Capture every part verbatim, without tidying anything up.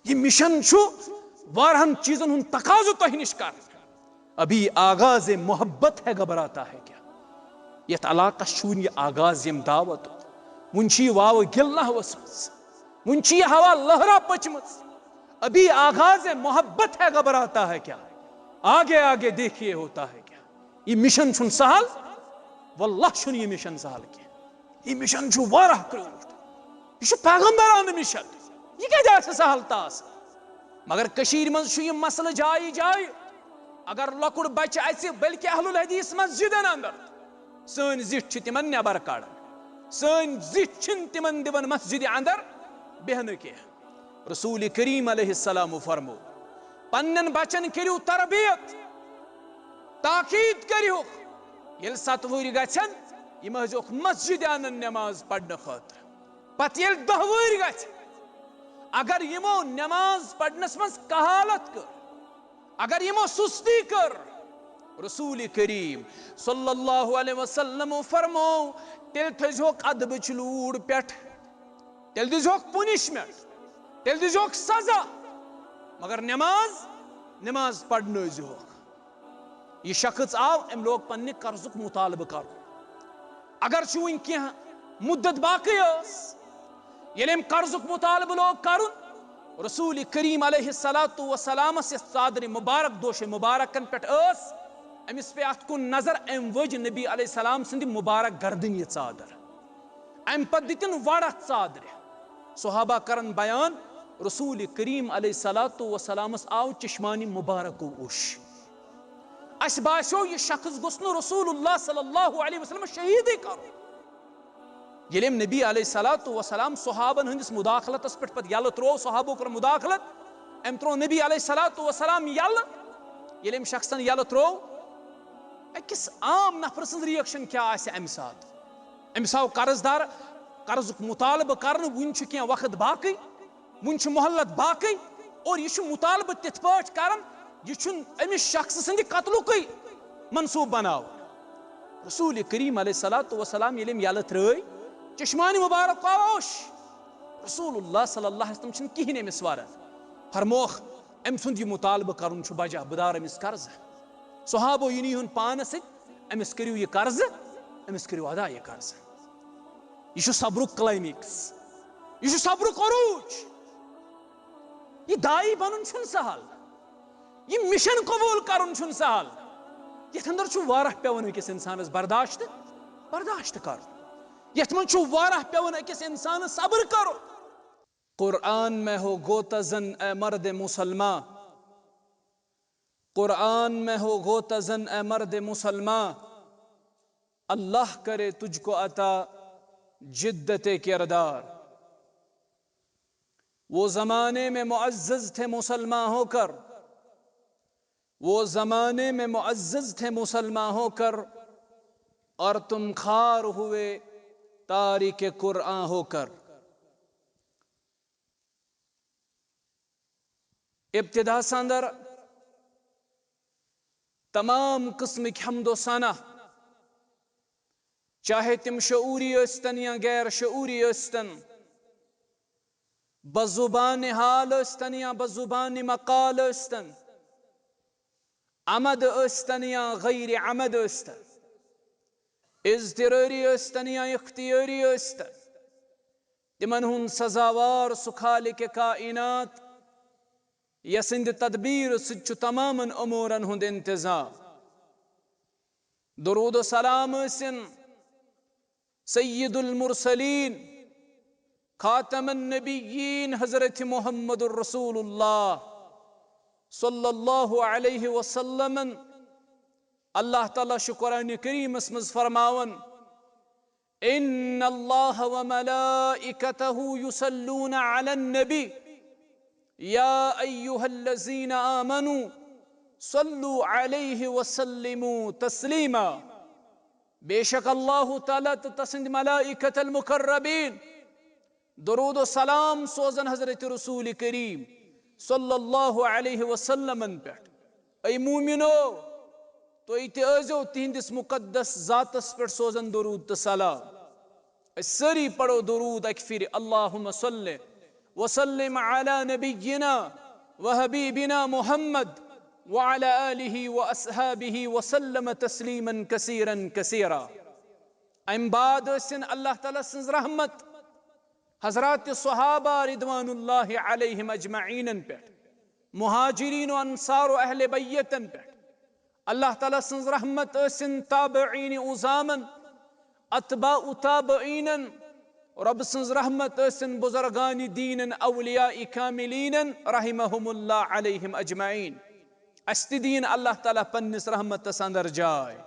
یہ مشن چھُ واریاہن چیزن ہُنٛد تقاضہٕ تۄہہِ نِش کران۔ ابھی آغاز محبت ہے، گھبراتا ہے کیا؟ یتھ علاقس چھُ وُنہِ یہِ آغاز ییٚمہِ دعوتُک۔ وُنہِ چھِ یہِ واوٕ گِل نہ ؤژھمٕژ، وُنہِ چھِ یہِ ہوا لہرا پٔچمٕژ۔ ابھی آغاز محبت ہے، گھبراتا ہے کیا؟ آگے آگے دیکھیے ہوتا ہے کیا؟ یہ مشن چھُنہٕ سہل، واللہ چھُنہٕ یہ مشن سہل کینٛہہ۔ یہ مشن چھُ واریاہ کرٛوٗٹھ۔ یہ چھُ پیغمبرانہٕ مشن۔ یہ کتہِ آسہِ سہل تاس؟ مگر کٔشیٖرِ منٛز چھُ یہ مسلہٕ جایہِ جایہِ۔ اگر لۄکُٹ بچہٕ اژِ، بلکہ اہل الحدیث مسجدن اندر، سٲنۍ زِٹھۍ چھِ تِمن نٮ۪بر کڑان، سٲنۍ زِٹھۍ چھِنہٕ تِمن دِوان مسجدِ اندر بیہنہٕ کینٛہہ۔ رسول کریم علیہ السلام فرمو، پننٮ۪ن بچن کٔرِو تربیت، تاکید کٔرِہُکھ۔ ییٚلہِ ستہٕ وُہٕرۍ گژھن، یِم ٲسۍزیوکھ مسجدِ انان نٮ۪ماز پرنہٕ خٲطرٕ۔ پتہٕ ییٚلہِ دَہ وُہٕرۍ گژھِ، اگر یِمو نٮ۪ماز پرنس منٛز کہالت کٔر، اگر یِمو سُستی کٔر، رسول کریم صلی اللہ علیہ وسلم فرمو، تیٚلہِ تھٲیزیوکھ ادبٕچ لوٗر پٮ۪ٹھ، تیٚلہِ دیٖزیوکھ پنشمنٹ، تیٚلہِ دیٖزیوکھ سزا، مگر نٮ۪ماز، نٮ۪ماز پرنٲوزیوکھ۔ یہِ شخص آو، أمۍ لوگ پننہِ قرضُک مطالبہٕ کرُن۔ اگر چھُ وُنہِ کینٛہہ مُدت باقٕے ٲس، ییٚلہِ أمۍ قرضُک مطالبہٕ لوگ کرُن، رسول کریم علیہ الصلوۃ والسلامس یۄس ژادرِ مبارک دوشے مبارکن پٮ۪ٹھ ٲس، أمِس پے اتھ کُن نظر، أمۍ ؤج نبی علیہ السلام سٕنٛدِ مبارک گردنہِ یہِ ژادر۔ امہِ پتہٕ دِتِن وڑ اتھ ژادرِ۔ صحابہ کرن بیان، رسول کریم علیہ الصلوۃ والسلامس آو چشمانِ مبارکو اوٚش۔ اسہِ باسیو، یہِ شخص گوٚژھ نہٕ رسول اللہ صلی اللہ علیہ وسلم شہیدٕے کرُن۔ ییٚلہِ أمۍ نبی علیہ الصلوۃ والسلام صحابن ہٕنٛدِس مداخلتس پٮ۪ٹھ پتہٕ یلہٕ ترٛوو، صحابو کوٚر مداخلت، أمۍ ترٛوو نبی علیہ الصلوۃ والسلام یلہٕ۔ ییٚلہِ أمۍ شخصن یلہٕ ترٛوو، أکِس عام نفرٕ سٕنٛز ریئیکشن کیٛاہ آسہِ امہِ ساتہٕ؟ أمِس آو قرض دار، قرضُک مطالبہٕ کرنہٕ، وُنہِ چھُ کینٛہہ وقت باقٕے، وُنہِ چھُ مہلت باقٕے، اور یہِ چھُ مطالبہٕ تِتھ پٲٹھۍ کران، یہِ چھُنہٕ أمِس شخصہٕ سٕنٛدِ قتلُکُے منصوٗبہٕ بناوان۔ رسول کریم علیہ الصلوۃ والسلام ییٚلہِ أمۍ یلہٕ ترٛٲے، چشمانِ مبارک آو اوٚش۔ رسول اللہ صلی اللہ علیہ وسلم چھِنہٕ کِہیٖنۍ أمِس ونان۔ فرموکھ، أمۍ سُنٛد یہِ مطالبہٕ کرُن چھُ بجا، بہٕ دارٕ أمِس قرضہٕ۔ صحابو یہِ نِیہُن پانس سۭتۍ، أمِس کٔرِو یہِ قرضہٕ، أمِس کٔرِو ادا یہِ قرضہٕ۔ یہِ چھُ صبرُک کلائمیکس، یہِ چھُ صبرُک عروج۔ یہِ داعی بنُن چھُنہٕ سہل، یہِ مشن قبول کرُن چھُنہٕ سہل۔ یتھ اندر چھُ واریاہ پیوان أکِس انسانس برداشت، برداشت کرُن۔ یتھ منٛز چھُ واریاہ پیوان أکِس انسانس صبر کرُن۔ قرآن میں ہو غوطہ زن اے مرد مسلمان، قرآن میں ہو غوطہ زن اے مرد مسلمان، اللہ کرے تجھ کو عطا جدت کردار۔ وہ زمانے میں معزز تھے مسلمان ہو کر، وہ زمانے میں معزز تھے مسلمان ہو کر، اور تم خوار ہوئے تارک قرآن ہو کر۔ ابتداہس اندر تمام قسمٕکۍ حمد و ثنا، چاہے تِم شعوری ٲسۍتن یا غیر شعوری ٲسۍتن، بزبان حال ٲسۍتن یا بزبان مقال ٲسۍتن، عمد ٲسۍتن یا غیر عمد ٲسۍتن، اضطرٲری ٲسۍتن یا اختیٲری ٲسۍتن، تِمن ہُنٛد سزاوار سُہ خالق کائنات، یسٕنٛدِ تدبیٖر سۭتۍ چھُ تمامن امورن ہُنٛد انتظام۔ درود و سلام ٲسِن سید المرسلین، خاتم النبیین حضرت محمد الرسول اللہ صلی اللہ علیہ وسلم۔ اللہ تعالیٰ چھُ قرآن کریمس منٛز فرماوان، ان اللہ وملائکتہ یصلون علی النبی، یا ایھا الذین آمنوا صلوا علیہ وسلموا تسلیما۔ بے شک اللہ تعالیٰ تہٕ تسٕنٛدۍ ملائکت المقربین درود و سلام سوزن حضرت رسول کریم صلی اللہ علیہ وسلمن پٮ۪ٹھ۔ اے مومنو، تُہۍ تہِ ٲسۍزیو تِہنٛدِس مُقدس ذاتس پٮ۪ٹھ سوزان درود تہٕ سلام۔ أسۍ سٲری پرو درود اکہِ پھِرِ، اللہم صل وسلم على نبينا وحبيبنا محمد وعلى آله وأصحابه وسلم تسليما كثيرا كثيرا. امہِ بعد ٲسِن اللہ تعالیٰ سٕنٛز رحمت حضرات صحابہ رضوان اللہ علیہم اجمعینن پٮ۪ٹھ، مہاجرین و انصار و اہل بیتن پٮ۪ٹھ، اللہ تعالیٰ سٕنٛز رحمت ٲسِن تابعین عظامن، اتباع تابعینن، رب سٕنٛز رحمت ٲسِن بزرگان دینن اولیاء کاملینن رحمہم اللہ علیہم اجمعین۔ اسہِ تہِ دِیِن اللہ تعالیٰ پننِس رحمتس اندر جاے۔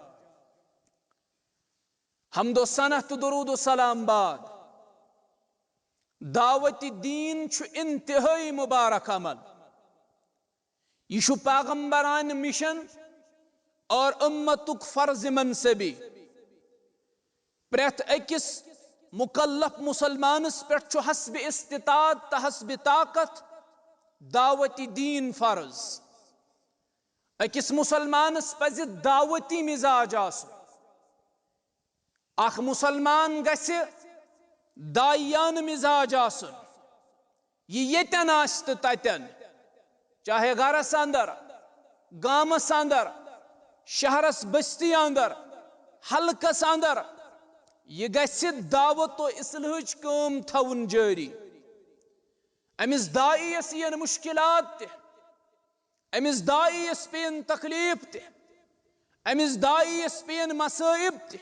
حمد و ثنا تہٕ درود و سلام بعد، دعوت دین چھُ انتہٲئی مبارک عمل۔ یہِ چھُ پیغمبرانہ مشن اور امتُک فرض منصبی۔ پرٛٮ۪تھ أکِس مکلف مسلمانس پٮ۪ٹھ چھُ حسب استطاعت تہٕ حسب طاقت دعوت دین فرض۔ أکِس مسلمانس پزِ دعوتی مزاج آسُن۔ اکھ مسلمان گژھِ داعیانہٕ مزاج آسُن۔ یہِ ییٚتٮ۪ن آسہِ تہٕ تتٮ۪ن، چاہے گرس اندر، گامس اندر، شہرس بستی اندر، حلقس اندر، یہِ گژھِ دعوت و اصلاحٕچ کٲم تھاوُن جٲری۔ أمِس داعیس یِن مشکلات تہِ، أمِس داعیس پیٚن تکلیف تہِ، أمِس داعیس پیٚن مصائب تہِ۔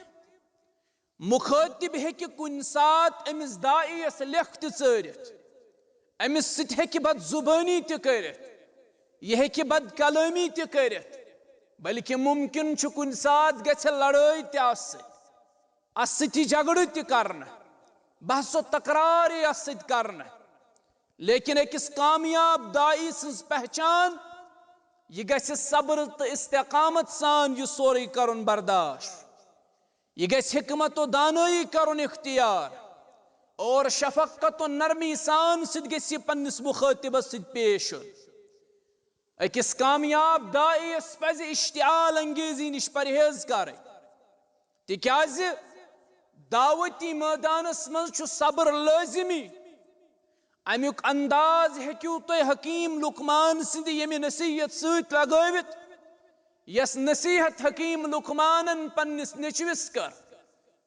مخاطب ہیٚکہِ کُنہِ ساتہٕ أمِس داعیس لیکھ تہِ ژٲرِتھ، أمِس سۭتۍ ہیٚکہِ بد زبٲنی تہِ کٔرِتھ، یہِ ہیٚکہِ بد کلٲمی تہِ کٔرِتھ، بلکہِ ممکن چھُ کُنہِ ساتہٕ گژھِ لڑٲے تہِ اَس سۭتۍ، اَس سۭتۍ یی جھگڑٕ تہِ کرنہٕ، بحث و تکرار یی اَس سۭتۍ کرنہٕ۔ لیکن أکِس کامیاب داعی سٕنٛز پہچان، یہِ گژھِ صبر تہٕ استقامت سان یہِ سورُے کرُن برداشت۔ یہِ گژھِ حکمت و دانٲیی کرُن اختیار اور شفقت و نرمی سان سۭتۍ گژھِ یہِ پننِس مخاطبس سۭتۍ پیش یُن۔ أکِس کامیاب داعیس پزِ اشتعال انگیزی نِش پرہیز کرٕنۍ، تِکیازِ دعوتی مٲدانس منٛز چھُ صبر لٲزمی۔ امیُک انداز ہیٚکِو تُہۍ حکیم لقمان سٕنٛدِ ییٚمہِ نصیحت سۭتۍ لگٲوِتھ، یۄس نصیحت حکیم لقمانن پننِس نیٚچوِس کٔر۔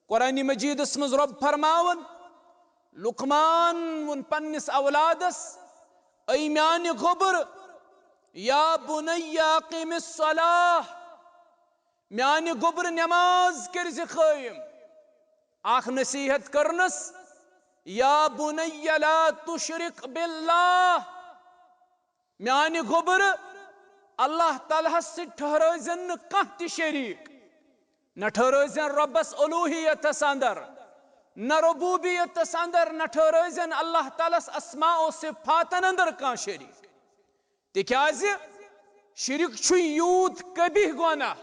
قرآن مجیدس منٛز رۄب فرماوان، لقمان ووٚن پننِس اولادس، اے میانہِ گوٚبر، یا بنی اقم الصلاۃ، میانہِ گوٚبر نماز کٔرزِ قٲیِم۔ اکھ نصیحت کٔرنس، یا بنی لا تشرک باللہ، میانہِ گوٚبر، اللہ تعالیٰ ہس سۭتۍ ٹھہرٲوزٮ۪ن نہٕ کانٛہہ تہِ شریٖک۔ نہ ٹھہرٲوزٮ۪ن رۄبس الوہیتس اندر، نہ ربوبیتس اندر، نہ ٹھہرٲوزٮ۪ن اللہ تعالیٰ ہس اسماء و صفاتن اندر کانٛہہ شریٖک۔ تِکیازِ شرک چھُ یوٗت قبیح گۄناہ۔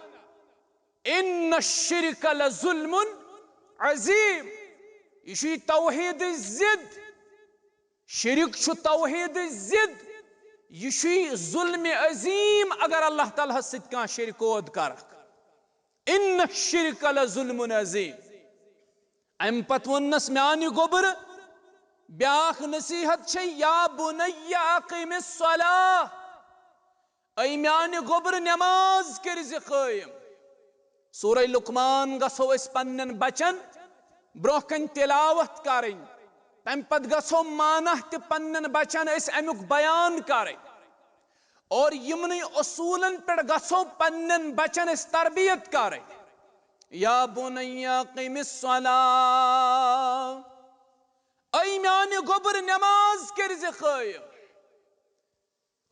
ان الشرک لظلم عظیم۔ یہِ چھُ توحیدٕچ ضد۔ شرک چھُ توحیدٕچ ضد۔ یہِ چھُ ظلم عظیم اگر اللہ تعالیٰ ہس سۭتۍ کانٛہہ شرک عود کرکھ۔ ان الشرک لظلم عظیم۔ امہِ پتہٕ ووٚننس، میانہِ گوٚبرٕ، بیاکھ نصیحت چھے، یا بنی اقم الصلاۃ، اے میانہِ گوٚبرٕ، نماز کٔرزِ قٲیِم۔ سورہ لقمان گژھو أسۍ پننٮ۪ن بچن برونٛہہ کنہِ تلاوت کرٕنۍ، تمہِ پتہٕ گژھو معنہ تہِ پننٮ۪ن بچن أسۍ امیُک بیان کرٕنۍ۔ اور یِمنٕے اصوٗلن پٮ۪ٹھ گژھو پننٮ۪ن بچن أسۍ تربیت کرٕنۍ۔ یا بنی اقم الصلاۃ، اے میانہِ گوٚبرٕ، نماز کٔرزِ قٲیِم،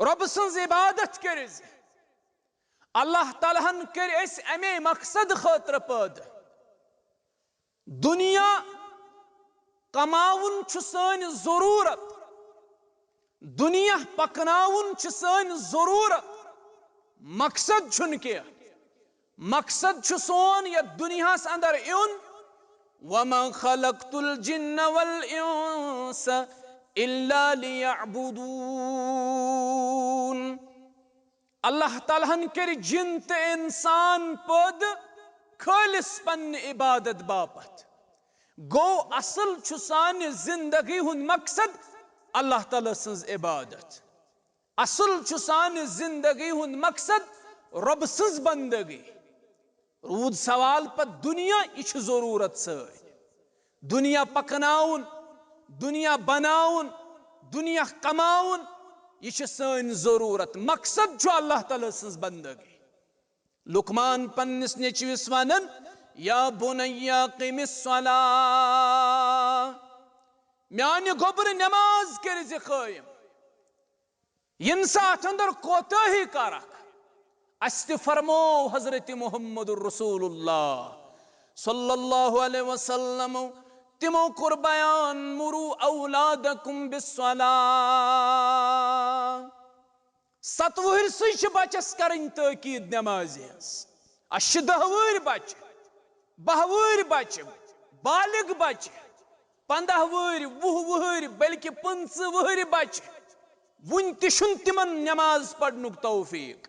رۄبہٕ سٕنٛز عبادت کٔرزِ۔ اللہ تعالیٰ ہن کٔرۍ أسۍ امے مقصد خٲطرٕ پٲدٕ۔ دنیا کماوُن چھُ سٲنۍ ضروٗرت، دنیا پکناوُن چھُ سٲنۍ ضروٗرت، مقصد چھُنہٕ کینٛہہ۔ مقصد چھُ سون یتھ دنیاہس اندر یُن۔ وما خلقت الجن والانس الا لیعبدون۔ اللہ تعالیٰ ہن کٔرۍ جِن تہٕ اِنسان پٲدٕ خٲلِص پننہِ عبادت باپتھ۔ گوٚو، اصل چھُ سانہِ زندگی ہُنٛد مقصد اللہ تعالیٰ سٕنٛز عبادت۔ اصل چھُ سانہِ زندگی ہُنٛد مقصد رۄب سٕنٛز بندگی۔ روٗد سوال پتہٕ دُنیا، یہِ چھِ ضروٗرت سٲنۍ۔ دُنیا پکناوُن، دُنیا بناوُن، دُنیا کماوُن، یہِ چھِ سٲنۍ ضروٗرت۔ مقصد چھُ اللہ تعالیٰ سٕنٛز بندگی۔ لقمان پننِس نیٚچوِس ونان، "یا بنی قم الصلاة"، میانہِ گوٚبرٕ، نماز کٔرۍ زِ قٲیِم۔ یِن سا اتھ اندر کوتاہی کرکھ، اسہِ تہِ فرموو حضرت محمد رسول اللہ صلی اللہ علیہ وسلم، تِمو کوٚر بیان، "مروا اولادکم بالصلاة"۔ ستوُہرۍ سٕے چھِ بچس کرٕنۍ تٲکید نمازِ ہٕنٛز۔ اسہِ چھِ دَہ وُہٕرۍ بچہِ، بَہہ وُہٕرۍ بچہِ، بالغ بچہِ، پنٛداہ وُہٕرۍ، وُہ وُہٕرۍ، بلکہِ پٕنٛژٕہ وُہٕرۍ بچہِ۔ وُنہِ تہِ چھُنہٕ تِمن نماز پرنُک توفیق۔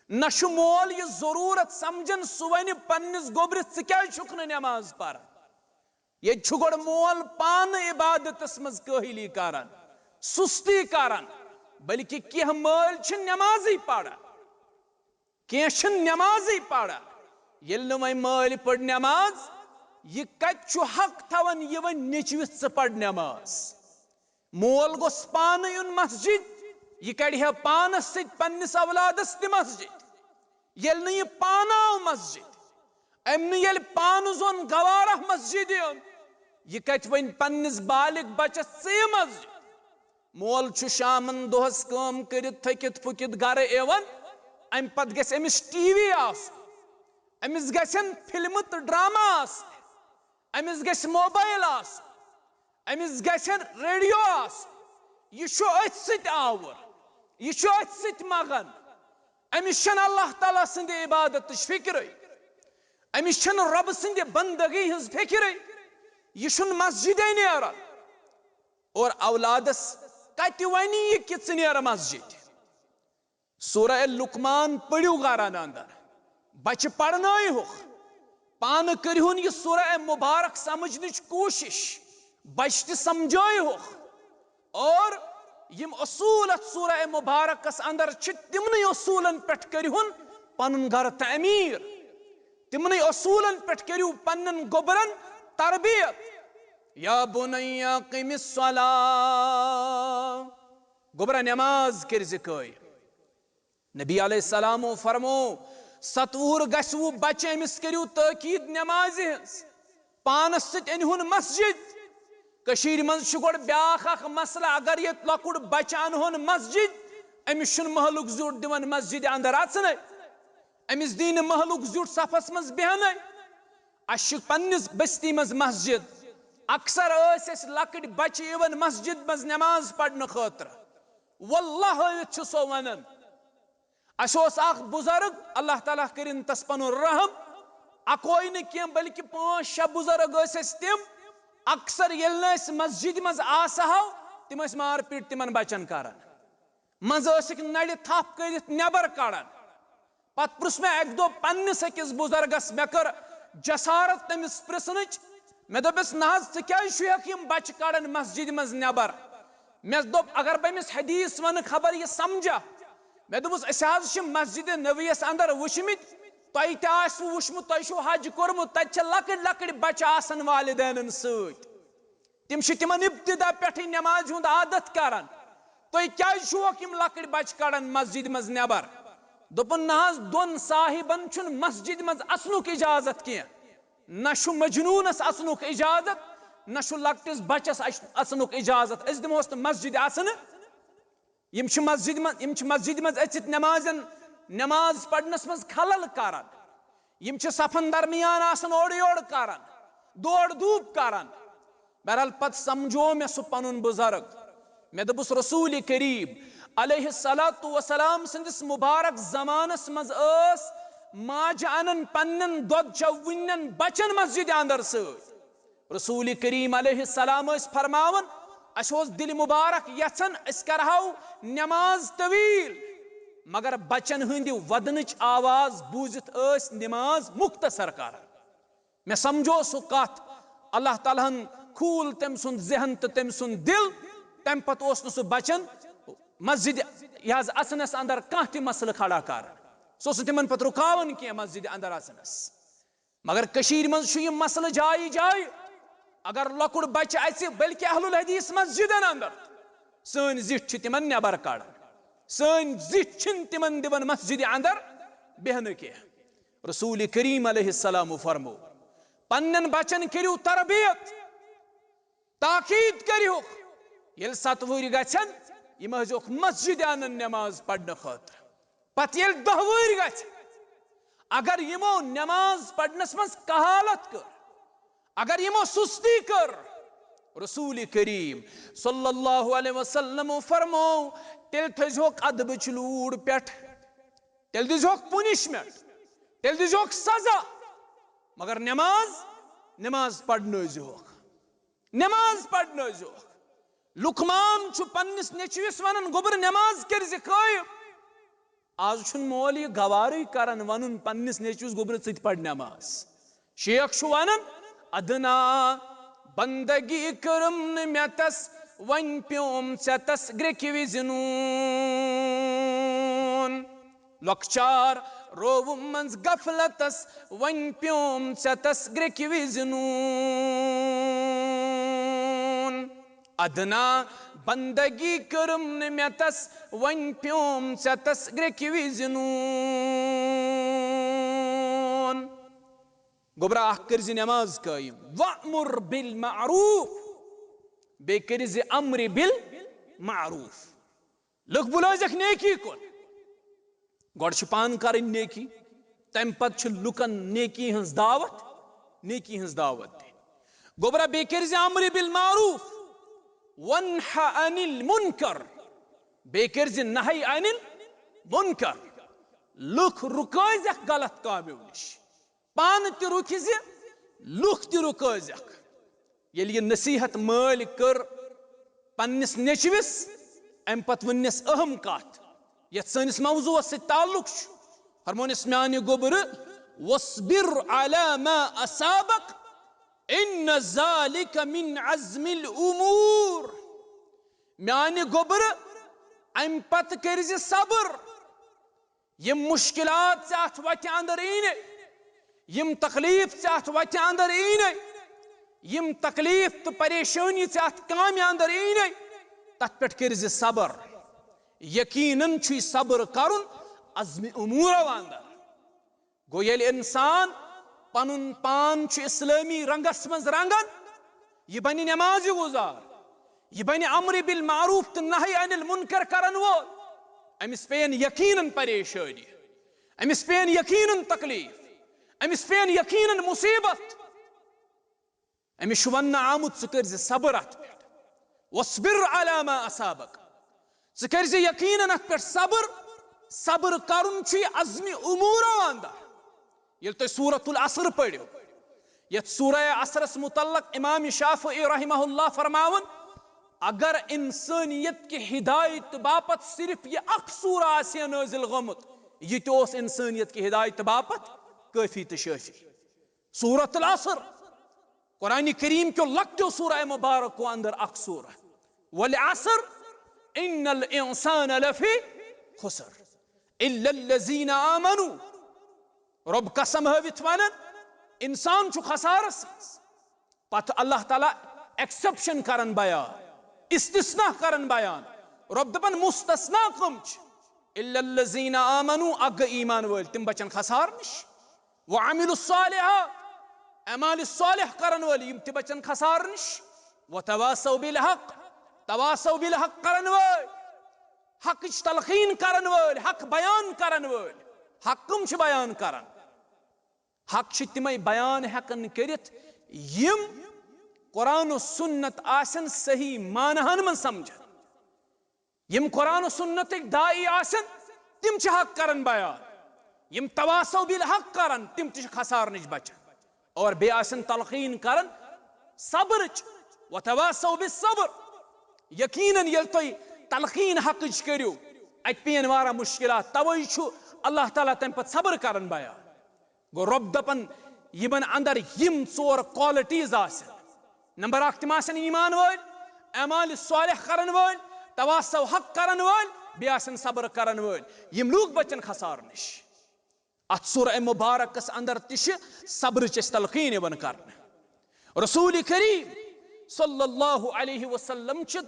نہ چھُ مول یہِ ضروٗرت سمجھان، سُہ ونہِ پننِس گوٚبرِس، "ژٕ کیازِ چھُکھ نہٕ نماز پران؟" ییٚتہِ چھُ گۄڈٕ مول پانہٕ عبادتس منٛز کٲہِلی کران، سُستی کران، بلکہِ کینٛہہ مٲلۍ چھِ نمازٕے پران، کینٛہہ چھِ نمازٕے پران۔ ییٚلہِ نہٕ وۄنۍ مٲلۍ پٔر نماز، یہِ کتہِ چھُ حق تھاوان یہِ وۄنۍ نیٚچوِس، "ژٕ پر نماز"؟ مول گوٚژھ پانہٕ یُن مسجد، یہِ کڑِ ہا پانس سۭتۍ پننِس اولادس تہِ مسجد۔ ییٚلہِ نہٕ یہِ پانہٕ آو مسجد، أمۍ نہٕ ییٚلہِ پانہٕ زون گوارہ مسجد یُن، یہِ کتہِ ونہِ پننِس بالغ بچس، "ژٕ یہِ مسجد"؟ مول چھُ شامن دۄہس کٲم کٔرِتھ تھٔکِتھ پھُکِتھ گرٕ یِوان، امہِ پتہٕ گژھِ أمِس ٹی وی آسُن، أمِس گژھن فلمہٕ تہٕ ڈرامہ آسٕنۍ، أمِس گژھِ موبایل آسُن، أمِس گژھِ ریڈیو آسُن۔ یہِ چھُ أتھۍ سۭتۍ آوُر، یہِ چھُ أتھۍ سۭتۍ مگن۔ أمِس چھَنہٕ اللہ تعالیٰ سٕنٛدِ عبادتٕچ فکرٕے، أمِس چھَنہٕ رۄبہٕ سٕنٛدِ بندگی ہٕنٛز فکرٕے۔ یہِ چھُنہٕ مسجدے نیران۔ اور اولادس کتہِ ونہِ یہِ کہِ ژٕ نیر مسجد؟ سورہ لقمان پٔرِو گرن اندر، بچہِ پرنٲیہوکھ، پانہٕ کٔرِہُن یہِ سورہ مبارک سمجھنٕچ کوٗشش، بچہِ تہِ سمجھٲیہوکھ۔ اور یِم اصوٗل اتھ سورہ مبارکس اندر چھِ، تِمنٕے اصوٗلن پٮ۪ٹھ کٔرِہُن پنُن گرٕ تعمیٖر، تِمنٕے اصوٗلن پٮ۪ٹھ کٔرِو پننٮ۪ن گوٚبرن تربیت۔ یا بنی قم الصلاة، گوٚبرا، نماز کٔرۍ زِ قٲیِم۔ نبی علیہ السلامو فرمو، ستوُہُر گژھِ وُ بچہِ، أمِس کٔرِو تٲکید نمازِ ہٕنٛز، پانس سۭتۍ أنۍ ہُن مسجد۔ کٔشیٖرِ منٛز چھُ گۄڈٕ بیٛاکھ اکھ مسلہٕ، اگر ییٚتہِ لۄکُٹ بچہِ انہون مسجد، أمِس چھُنہٕ محلُک زیُٹھ دِوان مسجدِ اندر اژنَے، أمِس دی نہٕ محلُک زیُٹھ صفس منٛز بیہنَے۔ اسہِ چھِ پننِس بستی منٛز مسجد، اکثر ٲسۍ أسۍ لۄکٕٹۍ بچہِ یِوان مسجد منٛز نماز پرنہٕ خٲطرٕ۔ واللہ ہٲوِتھ چھُ سو ونان، اسہِ اوس اکھ بزرگ، اللہ تعالیٰ کٔرِن تس پنُن رحم، اکوے نہٕ کینٛہہ بلکہِ پانٛژھ شےٚ بزرگ ٲسۍ اسہِ تِم، اکثر ییٚلہِ نہٕ أسۍ مسجدِ منٛز آسہو، تِم ٲسۍ مار پیٖٹ تِمن بچن کران، منٛزٕ ٲسِکھ نرِ تھپھ کٔرِتھ نٮ۪بر کڑان۔ پتہٕ پرُژھ مےٚ اکہِ دۄہ پننِس أکِس بزرگس، مےٚ کٔر جسارت تٔمِس پرژھنٕچ۔ مےٚ دوٚپُس، "نہ حظ، ژٕ کیازِ چھُکھ یِم بچہِ کڑان مسجدِ منٛز نٮ۪بر؟" مےٚ دوٚپ، اگر بہٕ أمِس حدیث ونہٕ، خبر یہِ سمجھا۔ مےٚ دوٚپُس، "أسۍ حظ چھِ مسجدِ نبویس اندر وٕچھمٕتۍ، تۄہہِ تہِ آسِوٕ وٕچھمُت، تۄہہِ چھُو حج کوٚرمُت، تتہِ چھِ لۄکٕٹۍ لۄکٕٹۍ بچہِ آسان والدینن سۭتۍ، تِم چھِ تِمن ابتدا پٮ۪ٹھٕے نمازِ ہُنٛد عادت کران، تُہۍ کیازِ چھِوکھ یِم لۄکٕٹۍ بچہِ کڑان مسجدِ منٛز نٮ۪بر؟" دوٚپُن، "نہ حظ، دۄن صاحبن چھُنہٕ مسجدِ منٛز اژنُک اجازت کینٛہہ، نہ چھُ مجنوٗنس اژنُک اجازت، نہ چھُ لۄکٹِس بچس اژ-، اژنُک اجازت، أسۍ دِمہوس نہٕ مسجدِ اژنہٕ۔" یِم چھِ مسجدِ منٛز، یِم چھِ مسجدِ منٛز أژِتھ نمازن، نماز پرنس منٛز خلل کران۔ یِم چھِ صفن درمیان آسان اورٕ یورٕ کران، دورٕ دوٗپ کران۔ بہرحال، پتہٕ سمجھو مےٚ سُہ پنُن بزرگ۔ مےٚ دوٚپُس، رسول کریم علیہ الصلوۃ والسلام سٕنٛدِس مبارک زمانس منٛز ٲس ماجہِ انان پننٮ۪ن دۄد چوٕنٮ۪ن بچن مسجدِ اندر سۭتۍ۔ رسول کریم علیہ السلام ٲسۍ فرماوان، اسہِ اوس دِلہِ مبارک یژھان أسۍ کرہو نماز طویل، مگر بچن ہٕنٛدِ ودنٕچ آواز بوٗزِتھ ٲسۍ نماز مختصر کران۔ مےٚ سمجھو سُہ کتھ، اللہ تعالیٰ ہن کھوٗل تٔمۍ سُنٛد ذہن تہٕ تٔمۍ سُنٛد دِل۔ تمہِ پتہٕ اوس نہٕ سُہ بچن مسجد یہِ حظ اژنس اندر کانٛہہ تہِ مسلہٕ کھڑا کران۔ سُہ اوس نہٕ تِمن پتہٕ رُکاوان کینٛہہ مسجد اندر اژنس۔ مگر کٔشیٖرِ منٛز چھُ یہِ مسلہٕ جایہِ جایہِ۔ اگر لۄکُٹ بچہٕ اژِ بلکہِ اہل الحدیث مسجدن اندر، سٲنۍ زِٹھۍ چھِ تِمن نٮ۪بر کڑان۔ سٲنۍ زِٹھۍ چھِنہٕ تِمن دِوان مسجدِ اندر بیہنہٕ کینٛہہ۔ رسول کریم علیہ السلام فرمو، پننٮ۪ن بچن کٔرِو تربیت، تاکید کٔرِہُکھ۔ ییٚلہِ ستھ وُہٕرۍ گژھن، یِم ٲسۍزیوکھ مسجدِ انان نٮ۪ماز پرنہٕ خٲطرٕ۔ پتہٕ ییٚلہِ دَہ وُہٕرۍ گژھِ، اگر یِمو نٮ۪ماز پرنس منٛز کہالت کٔر، اگر یِمو سُستی کٔر، رسول کریم صلی اللہ علیہ وسلم فرمو، تیٚلہِ تھٲیزیوکھ ادبٕچ لوٗر پٮ۪ٹھ، تیٚلہِ دیٖزیوکھ پنشمنٹ، تیٚلہِ دیٖزیوکھ سزا، مگر نٮ۪ماز، نٮ۪ماز پرنٲوزیوکھ۔ نماز پرنٲوزیوکھ۔ لقمان چھُ پننِس نیٚچوِس ونان، "گوٚبرٕ، نماز کٔرۍ زِ قٲیِم۔" آز چھُنہٕ مول یہِ گوارٕے کران ونُن پننِس نیٚچوِس، "گوٚبرٕ، ژٕ تہِ پر نماز۔" شیخ چھُ ونان، "ادنا بندگی کٔرٕم نہٕ مےٚ تس، وۄنۍ پیوم ژےٚ تس گرٛیٚکہِ وِزِ نوٗن۔" لۄکچار رووُم منٛز غفلتس، وۄنۍ پیوم ژےٚ تس گرٛیٚکہِ وِزِ نوٗن۔ ادنا بندگی کٔرٕم نہٕ مےٚ تس، وۄنۍ پیوم ژےٚ تس گرٛیٚکہِ وِزِ نوٗن۔ گوٚبرا، اکھ کٔرۍ زِ نماز قٲیِم، وَأْمُرْ بِالْمَعْرُوفِ، بیٚیہِ کٔرۍ زِ امرِ بالمعروف۔ لُکھ بُلٲوزٮ۪کھ نیکی کُن۔ گۄڈٕ چھِ پانہٕ کرٕنۍ نیکی، تَمہِ پتہٕ چھِ لُکن نیکی ہٕنٛز دعوت، نیکی ہٕنٛز دعوت دِنۍ۔ گوٚبرا، بیٚیہِ کٔرۍ زِ امرِ بالمعروف، وَانْهَ عَنِ الْمُنْكَرِ، بیٚیہِ کٔرۍ زِ نہی عن المنکر۔ لُکھ رُکٲوزٮ۪کھ غلط کامیو نِش۔ پانہٕ تہِ رُکہِ زِ، لُکھ تہِ رُکٲوزٮ۪کھ۔ ییٚلہِ یہِ نصیحت مٲلۍ کٔر پننِس نیٚچوِس، اَمہِ پتہٕ وٕننَس اہم کتھ، یتھ سٲنِس موضوعس سۭتۍ تعلق چھُ۔ فرمونس، "میانہِ گوٚبرٕ، واصبر علی ما اصابک، ان ذالک من عزم الامور۔" میانہِ گوٚبرٕ، اَمہِ پتہٕ کٔرۍ زِ صبر۔ یِم مشکلات ژےٚ اتھ وتہِ اندر یینے، یِم تکلیف ژےٚ اتھ وتہِ اندر یینے، یِم تکلیف تہٕ پریشٲنی ژےٚ اتھ کامہِ اندر یینے، تتھ پٮ۪ٹھ کٔرۍ زِ صبر۔ یقیناً چھُے صبر کرُن عزمِ امورو اندر۔ گوٚو، ییٚلہِ انسان پنُن پان چھُ اسلٲمی رنگس منٛز رنگان، یہِ بنہِ نمازِ گُزار، یہِ بنہِ امرِ بالمعروف تہٕ نہی عن المنکر کرن وول، أمِس پیٚین یقیناً پریشٲنی، أمِس پیٚین یقیناً تکلیف، أمِس پیٚین یقیناً مصیبت۔ أمِس چھُ وننہٕ آمُت، ژٕ کٔرۍ زِ صبر اتھ پٮ۪ٹھ۔ واصبر علی ما اصابک۔ ژٕ کٔرۍ زِ یقیناً اتھ پٮ۪ٹھ صبر۔ صبر کرُن چھُ یہِ عزمِ امورو اندر۔ ییٚلہِ تُہۍ سورۃ العصر پٔرِو، یتھ سورہ عصرس متعلق امام شافعی رحمہ اللہ فرماوان، اگر انسانیت کہِ ہدایت باپتھ صرف یہِ اکھ سورہ آسہِ ہے نٲزل گوٚمُت، یہِ تہِ اوس انسانیت کہِ ہدایت باپتھ کٲفی تہٕ شٲفی۔ سورۃ العصر، قرآن کریم کیو لۄکٹیو سورہ مبارکو اندر اکھ سورہ۔ والعصر ان الانسان لفی خسر الا الذین آمنوا۔ رب قسم ہٲوِتھ ونان، انسان چھُ خسارس منٛز۔ پتہٕ اللہ تعالیٰ ایکسپشن کران بیان، استثناء کران بیان۔ رب دپان، مستثنیٰ کم چھِ؟ الا الذین آمنوا، اکھ گٔے ایمان وٲلۍ، تِم بچن خسار نِش۔ وعملوا الصالحات، اعمال صالح کرن وٲلۍ، یِم تہِ بچن خسار نِش۔ وتواصوا بالحق، تواصوا بالحق کرن وٲلۍ، حقٕچ تلقین کرن وٲلۍ، حق بیان کرن وٲلۍ۔ حق کم چھِ بیان کران؟ حق چھِ تِمے بیان ہیکان کٔرِتھ، یِم قرآن و سنت آسن صحیح معناہن منٛز سمجھان۔ یِم قرآن و سنتٕکۍ داعی آسن، تِم چھِ حق کران بیان۔ یِم تواصوا بالحق کران، تِم تہِ چھِ خسارٕ نِش بچان۔ اور بیٚیہِ آسن تلقین کران صبرٕچ، وتواصوا بالصبر۔ یقیناً ییٚلہِ تُہۍ تلقین حقٕچ کٔرِو، اتہِ پیٚین واریاہ مشکلات، توے چھُ اللہ تعالیٰ تمہِ پتہٕ صبر کران بیان۔ گوٚو، رۄب دپان، یِمن اندر یِم ژور qualities آسن، نمبر اکھ، تِم آسن ایمان وٲلۍ، اعمال صالح کرن وٲلۍ، تواصو حق کرن وٲلۍ، بیٚیہِ آسن صبر کرن وٲلۍ۔ یِم لوٗکھ بچن خسارٕ نِش۔ اتھ سورہ مبارکس اندر تہِ چھِ صبرٕچ اَسہِ تلقین یِوان کرنہٕ۔ رسول کریم صلی اللہ علیہ وسلم چھِ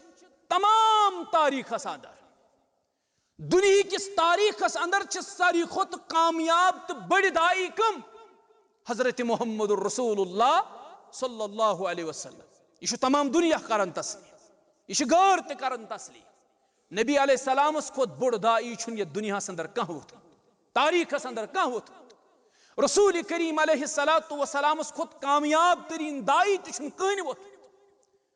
تمام تاریخس اندر، دنیا کِس تاریخس اندر چھِ ساروی کھۄتہٕ کامیاب تہٕ بٔڑۍ داعی کم؟ حضرت محمد رسول اللہ صلی اللہ علیہ وسلم۔ یہِ چھُ تمام دنیا کران تسلیم، یہِ چھُ غٲر تہِ کران تسلیم۔ نبی علیہ السلامس کھۄتہٕ بوٚڑ داعی چھُنہٕ یتھ دنیاہس اندر کانٛہہ ووٚتھمُت، تاریخس اندر کانٛہہ ووٚتھمُت۔ رسول کریم علیہ الصلوۃ والسلامس کھۄتہٕ کامیاب ترین داعی تہِ چھُنہٕ کٕہٕنۍ ووٚتھمُت۔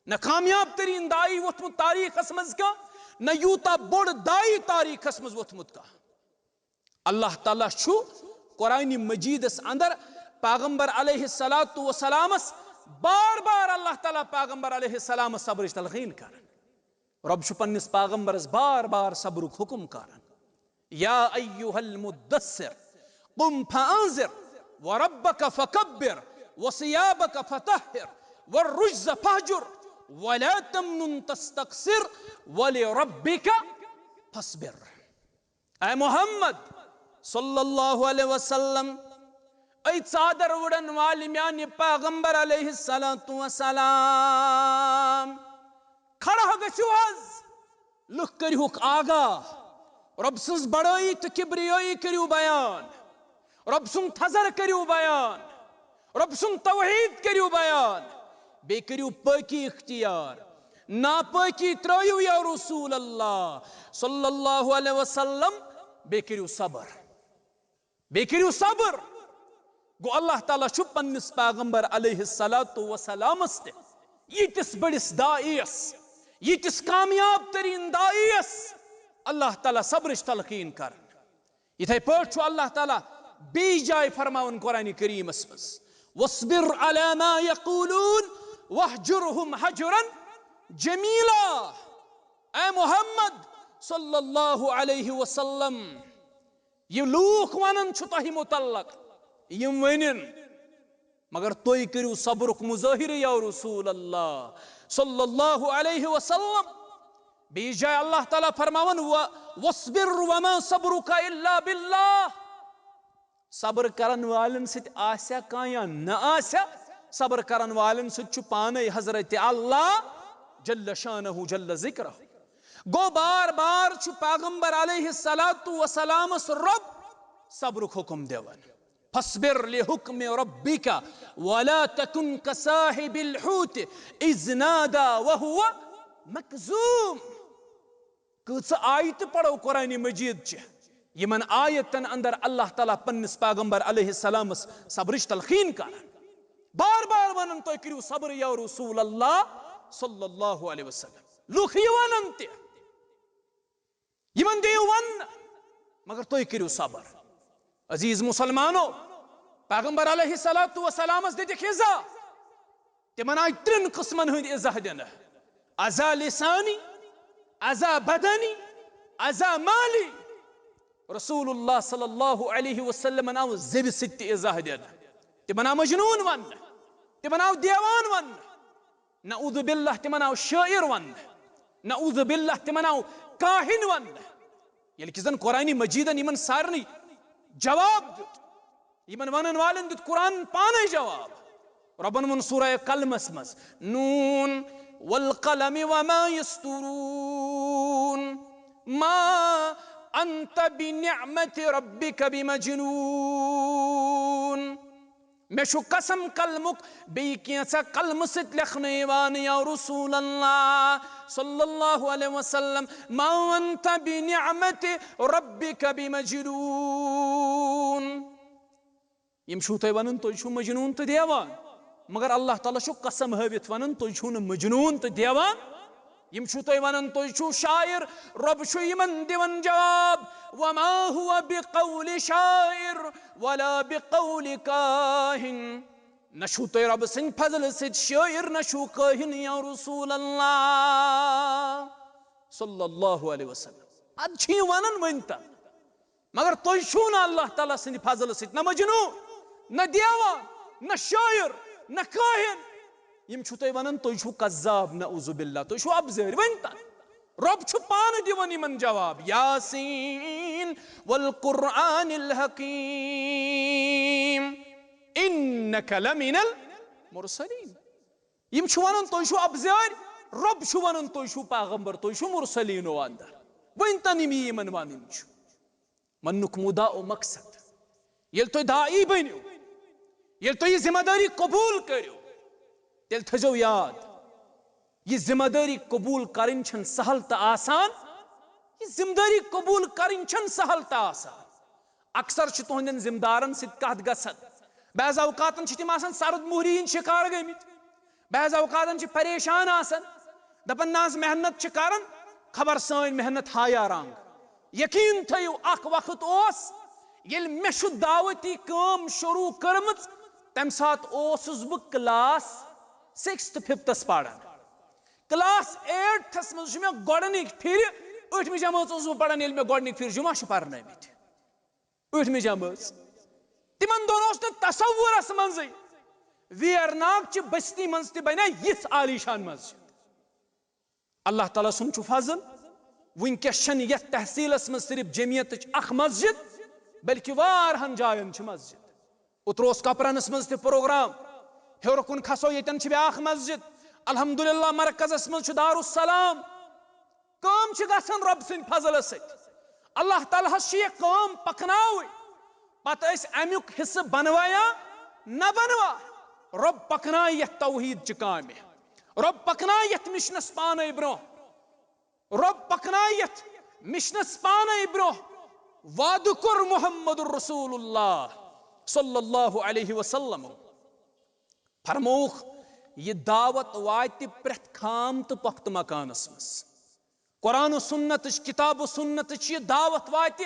نہ کامیاب ترین داعی ووٚتھمُت تاریخس منٛز کانٛہہ، نہ یوٗتاہ بوٚڑ داعی تاریخس منٛز ووٚتھمُت کانٛہہ۔ اللہ تعالیٰ چھُ قرآن مجیدس اندر پیغمبر علیہ الصلوۃ والسلامس بار بار، اللہ تعالیٰ پیغمبر علیہ السلامس صبرٕچ تلقین کران۔ رب چھُ پننِس پیغمبرس بار بار صبرُک حکم کران۔ یا ایھا المدثر، قم فانذر، وربک فکبر، وثیابک فطہر، والرجز فہجر، ولا تمنن تستکثر، ولربک فاصبر۔ اے محمد صلی اللہ علیہ وسلم، اے ژادر وُڑن والہِ میانہِ پیغمبر علیہ الصلوۃ والسلام، کھڑا گژھِو حظ، لُکھ کٔرِہُکھ آگاہ، رۄب سٕنٛز بڑٲیی تہٕ کبریٲیی کٔرِو بیان، رۄب سُنٛد تھزر کٔرِو بیان، رۄب سُنٛد توحید کٔرِو بیان، بیٚیہِ کٔرِو پٲکی اختیار، ناپٲکی ترٲیِو یا رسول اللہ صلی اللہ علیہ وسلم، بیٚیہِ کٔرِو صبر۔ بیٚیہِ کٔرِو صبر۔ گوٚو، اللہ تعالیٰ چھُ پننِس پیغمبر علیہ الصلوۃ والسلامس تہِ ییٖتِس بٔڑِس داعیس، ییٖتِس کامیاب تریٖن داعیس اللہ تعالیٰ صبرٕچ تلقین کران۔ یِتھے پٲٹھۍ چھُ اللہ تعالیٰ بیٚیہِ جایہِ فرماوان قرآن کریٖمس منٛز، "واصبر علی ما یقولون واہجرہم ہجرا جمیلا"۔ اے محمد صلی اللہ علیہ وسلم، یہِ لوٗکھ ونان چھُ تۄہہِ متعلق، یِم ؤنِن، مگر تُہۍ کٔرِو صبرُک مظٲہرٕ یا رسول اللہ صلی اللہ علیہ وسلم۔ بیٚیِس جایہِ اللہ تعالیٰ فرماوان، "و-، واصبر وما صبرک الا باللہ"۔ صبر کرن والٮ۪ن سۭتۍ آسیا کانٛہہ یا نہ آسیا، صبر کرن والٮ۪ن سۭتۍ چھُ پانے حضرت اللہ جل شانہ جل ذکرہ۔ گوٚو، بار بار چھُ پیغمبر علیہ الصلوۃ والسلامس رب صبرُک حکم دِوان۔ "فاصبر لحکم ربک ولا تکن کصاحب الحوت اذ نادی وہو مکظوم"۔ کۭژٕ آیتہٕ پرو قرآن مجید چہِ، یِمن آیتن اندر اللہ تعالیٰ پننِس پیغمبر علیہ السلامس صبرٕچ تلقین کران۔ بار بار ونان، "تُہۍ کٔرِو صبر یا رسول اللہ صلی اللہ علیہ وسلم"۔ لُکھ یہِ ونان تہِ، یِمن دِیِو وننہٕ، مگر تُہۍ کٔرِو صبر۔ عزیز مسلمانو، پیغمبر علیہ الصلوۃ والسلامس دِتِکھ ایزا۔ تِمن آیہِ ترٛٮ۪ن قٕسمن ہٕنٛدۍ ایزا دِنہٕ: ایزا لسانی، ایزا بدنی، ایزا مالی۔ رسول اللہ صلی اللہ علیہ وسلمن آو زیوِ سۭتۍ تہِ ایزا دِنہٕ۔ تِمن آو مجنون وننہٕ، تِمن آو دیوان وننہٕ۔ نعوذ باللہ، تِمن آو شٲعر وننہٕ۔ نعوذ باللہ، تِمن آو کاہن وننہٕ۔ ییٚلہِ کہِ زن قرآن مجیدن یِمن سارنٕے جواب دیُت، یِمن ونن والٮ۪ن دیُت قرآن پانے جواب۔ رۄبن ووٚن سورہ قلمس منٛز، "نون والقلم وما یسطرون، ما انت بنعمت ربک بمجنون"۔ مےٚ چھُ قسم قلمُک، بیٚیہِ کینٛژھا قلمہٕ سۭتۍ لیکھنہٕ یِوان، یا رسول اللہ صلی اللہ علیہ وسلم، "ما انت بنعمت ربک بمجنون"۔ یِم چھِو تُہۍ ونان، تُہۍ چھِو مجنون تہٕ دیوان، مگر اللہ تعالیٰ چھُ قسم ہٲوِتھ ونان، تُہۍ چھِو نہٕ مجنون تہٕ دیوان۔ یِم چھِو تُہۍ ونان، تُہۍ چھِو شاعر، رۄب چھُ یِمن دِوان جواب، "وما هو بقول شاعر ولا بقول کاہن"۔ نہ چھُو تُہۍ رۄبہٕ سٕنٛدِ فضلہٕ سۭتۍ شٲعر، نہ چھُو کٲہِن یا رسول اللہ صلی اللہ علیہ وسلم۔ ادٕ چھِ یہِ ونان وۄنۍ تہ، مگر تُہۍ چھِو نہٕ اللہ تعالیٰ سٕنٛدِ فضلہٕ سۭتۍ نہ مجنون، نہ دیوان، نہ شٲعر، نہ کٲہِن۔ یِم چھِو تُہۍ وَنان، تُہۍ چھِو کذاب، نعوذ باللہ، تُہۍ چھِو اَپزٲرۍ۔ وۄنۍ تَن رۄب چھُ پانہٕ دِوان یِمن جواب، یاسین والقرآن الحکیم، انک لمن المرسلین۔ یِم چھِ وَنان، تُہۍ چھِو اَپزٲرۍ، رۄب چھُ وَنان، تُہۍ چھِو پیغمبر، تُہۍ چھِو مرسلینو اندر۔ وۄنۍ تَن یِم یی یِمن وَنٕنۍ چھُ۔ وَننُک مُدا و مقصد، ییٚلہِ تُہۍ داعی بٔنِو، ییٚلہِ تُہۍ یہِ ذمہ دٲری قبوٗل کٔرِو، تیٚلہِ تھٲیزیو یاد، یہِ ذمہ دٲری قبوٗل کَرٕنۍ چھَنہٕ سہل تہٕ آسان۔ یہِ ذمہ دٲری قبوٗل کَرٕنۍ چھَنہٕ سہل تہٕ آسان۔ اکثر چھِ تُہنٛدٮ۪ن ذمہٕ دارن سۭتۍ کتھ گژھان۔ بعض اوقاتن چھِ تِم آسان سرد مُہرِ ہٕنٛدۍ شِکار گٔمٕتۍ۔ بعض اوقاتن چھِ پریشان آسان، دپان، نہ حظ، محنت چھِ کران، خبر سٲنۍ محنت ہایا رنگ۔ یقین تھٲیِو، اکھ وقت اوس، ییٚلہِ مےٚ چھُ دعوتی کٲم شروع کٔرمٕژ، تمہِ ساتہٕ اوسُس بہٕ کلاس سکستھ ففتھس پران۔ کلاس ایٹتھس منٛز چھُ مےٚ گۄڈٕنِکۍ پھِرِ، ٲٹھمہِ جمٲژ اوسُس بہٕ پران، ییٚلہِ مےٚ گۄڈٕنِکۍ پھِرِ جمعہ چھِ پرنٲومٕتۍ۔ ٲٹھمہِ جمٲژ۔ تِمن دۄہن اوس نہٕ تصورس منٛزٕے ویرناگ چہِ بستی منٛز تہِ بنیٛا یِژھ عالیشان مسجد۔ اللہ تعالیٰ سُنٛد چھُ فضل، وٕنکیٚس چھَنہٕ یَتھ تحصیٖلس منٛز صرف جمعیتٕچ اکھ مسجد، بلکہِ واریاہن جاین چھِ مسجد۔ اوترٕ اوس کپرنس منٛز تہِ پروگرام، ہیوٚر کُن کھسو، ییٚتٮ۪ن چھِ بیٛاکھ مسجد۔ الحمدللہ، مرکزس منٛز چھُ دارالسلام۔ کٲم چھِ گژھان رۄب سٕنٛدِ فضلہٕ سۭتۍ۔ اللہ تعالیٰ ہس چھِ یہِ کٲم پکناوٕنۍ۔ پتہٕ أسۍ امیُک حصہٕ بنوا یا نہ بنوا، رۄب پکنایہِ یتھ توحیٖد چہِ کامہِ، رۄب پکنایہِ یتھ مشنس پانے برونٛہہ، رۄب پکنایہِ یتھ مشنس پانے برونٛہہ۔ وعدٕ کوٚر محمد رسول اللہ صلی اللہ علیہ وسلم۔ فرمووُکھ، یہِ دعوت واتہِ پرٛٮ۪تھ خام تہٕ پۄختہٕ مکانس منٛز۔ قرآن و سنتٕچ، کتاب و سنتٕچ یہِ دعوت واتہِ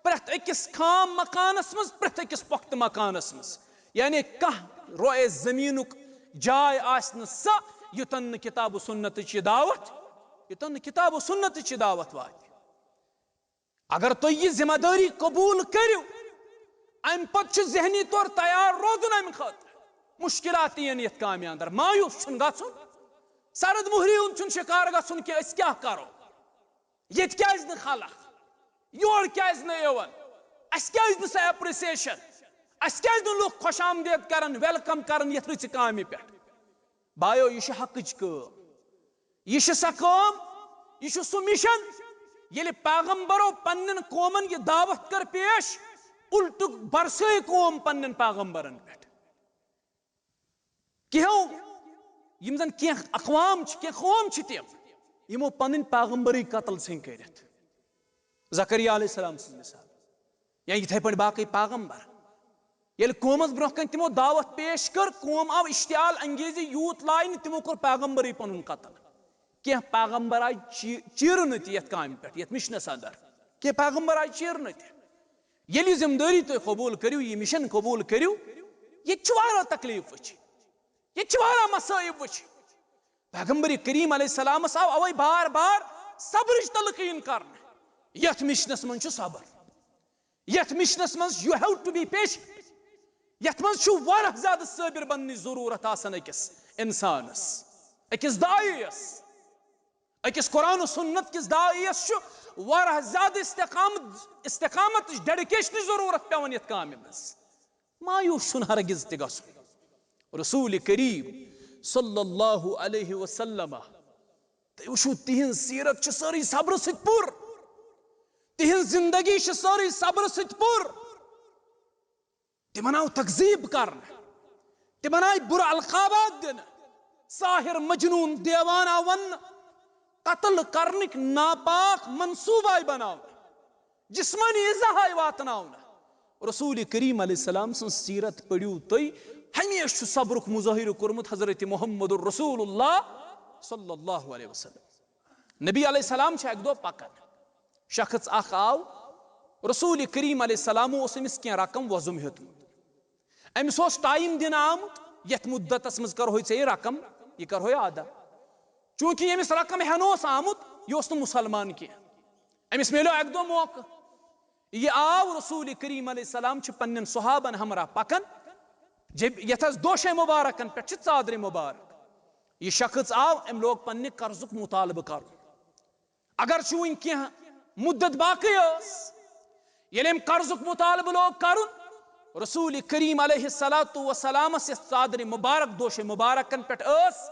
پرٛٮ۪تھ أکِس خام مکانس منٛز، پرٛٮ۪تھ أکِس پۄختہٕ مکانس منٛز۔ یعنی کانٛہہ روئے زمینُک جاے آسہِ نہٕ سۄ، یوٚتن نہٕ کتاب و سنتٕچ یہِ دعوت، یوٚتن نہٕ کتاب و سنتٕچ یہِ دعوت واتہِ۔ اگر تُہۍ یہِ ذمہ دٲری قبوٗل کٔرِو، امہِ پتہٕ چھُ ذہنی طور تیار روزُن امہِ خٲطرٕ۔ مشکلات یِن یتھ کامہِ اندر، مایوس چھُنہٕ گژھُن، سرد مُہرِ ہُنٛد چھُنہٕ شکار گژھُن کہِ أسۍ کیٛاہ کرو، ییٚتہِ کیٛازِ نہٕ خلق، یور کیٛازِ نہٕ یِوان، اسہِ کیٛازِ نہٕ سۄ ایپریسیشن، اسہِ کیٛازِ نہٕ لُکھ خۄش آمدید کران، ویلکم کران یتھ رٕژِ کامہِ پٮ۪ٹھ۔ بایو، یہِ چھِ حقٕچ کٲم۔ یہِ چھِ سۄ کٲم، یہِ چھُ سُہ مِشن، ییٚلہِ پیغمبرو پننٮ۪ن قومن یہِ دعوت کٔر پیش، الٹہٕ برسٲے قوم پننٮ۪ن پیغمبرن پٮ۪ٹھ۔ کینٛہو، یِم زن کینٛہہ اقوام چھِ، کینٛہہ قوم چھِ تِم، یِمو پنٕنۍ پیغمبرٕے قتل ژھٕنۍ کٔرِتھ۔ زکریا علیہ السلام سٕنٛز مثال، یا یِتھے پٲٹھۍ باقٕے پیغمبر۔ ییٚلہِ قومس برونٛہہ کنہِ تِمو دعوت پیش کٔر، قوم آو اشتعال انگیزی یوٗت لاینہٕ، تِمو کوٚر پیغمبرٕے پنُن قتل۔ کینٛہہ پیغمبر آیہِ چی-، چیرنہٕ تہِ یتھ کامہِ پٮ۪ٹھ، یتھ مشنس اندر۔ کینٛہہ پیغمبر آیہِ چیرنہٕ تہِ۔ ییٚلہِ یہِ ذمہٕ دٲری تُہۍ قبوٗل کٔرِو، یہِ مشن قبوٗل کٔرِو، ییٚتہِ چھِ واریاہ تکلیف وٕچھِنۍ، ییٚتہِ چھِ واریاہ مصائب وٕچھِنۍ۔ پیغمبر کریم علیہ السلامس آو اوے بار بار صبرٕچ تلقین کرنہٕ۔ یتھ مشنس منٛز چھُ صبر، یتھ مشنس منٛز you have to be patient، یتھ منٛز چھُ واریاہ زیادٕ صٲبر بننٕچ ضروٗرت آسان أکِس انسانس، أکِس داعیس، أکِس قرآن و سنت کِس داعیس چھُ واریاہ زیادٕ استقامت، استقامتٕچ، ڈیڈیکیشنٕچ ضروٗرت پٮ۪وان یتھ کامہِ منٛز۔ مایوس چھُنہٕ ہرگز تہِ گژھُن۔ رسول کریم صلی اللہ علیہ وسلم، تُہۍ وٕچھِو، تِہنٛز سیرت چھِ سٲرٕے صبرٕ سۭتۍ پُر، تِہنٛز زندگی چھِ سٲرٕے صبرٕ سۭتۍ پُر۔ تِمن آو تکذیب کرنہٕ، تِمن آیہِ بُرٕ القابات دِنہٕ، ساحر، مجنون، دیوانہ وننہٕ، قتل کرنٕکۍ ناپاک منصوٗبہٕ آیہِ بناونہٕ، جسمٲنی ایذا آیہِ واتناونہٕ۔ رسول کریم علیہ السلام سٕنٛز سیرت پٔرِو تُہۍ، ہمیشہِ چھُ صبرُک مظٲہرٕ کوٚرمُت حضرت محمد رسول اللہ صلی اللہ علیہ وسلم۔ نبی علیہ السلام چھِ اکہِ دۄہ پکان، شخص اکھ آو، رسول کریم علیہ السلام اوس أمِس کینٛہہ رقم وۄزُم ہیوٚتمُت۔ أمِس اوس ٹایم دِنہٕ آمُت، یتھ مدتس منٛز کرہوے ژےٚ یہِ رقم، یہِ کرہوے ادا۔ چوٗنٛکہِ ییٚمِس رقم ہٮ۪نہٕ اوس آمُت، یہِ اوس نہٕ مُسلمان کینٛہہ۔ أمِس میلیو اکہِ دۄہ موقعہٕ۔ یہِ آو، رسول کریم علیہ السلام چھِ پننٮ۪ن صحابن ہمراہ پکان، جب-، یتھ حظ دوشے مبارکن پٮ۪ٹھ چھِ ژادرِ مبارک۔ یہِ شخص آو، أمۍ لوگ پننہِ قرضُک مطالبہٕ کرُن۔ اگر چھُ وُنہِ کینٛہہ مُدت باقٕے ٲس، ییٚلہِ أمۍ قرضُک مطالبہٕ لوگ کرُن، رسول کریم علیہ الصلوۃ والسلامس یتھ ژادرِ مبارک دوشِ مبارکن پٮ۪ٹھ ٲس،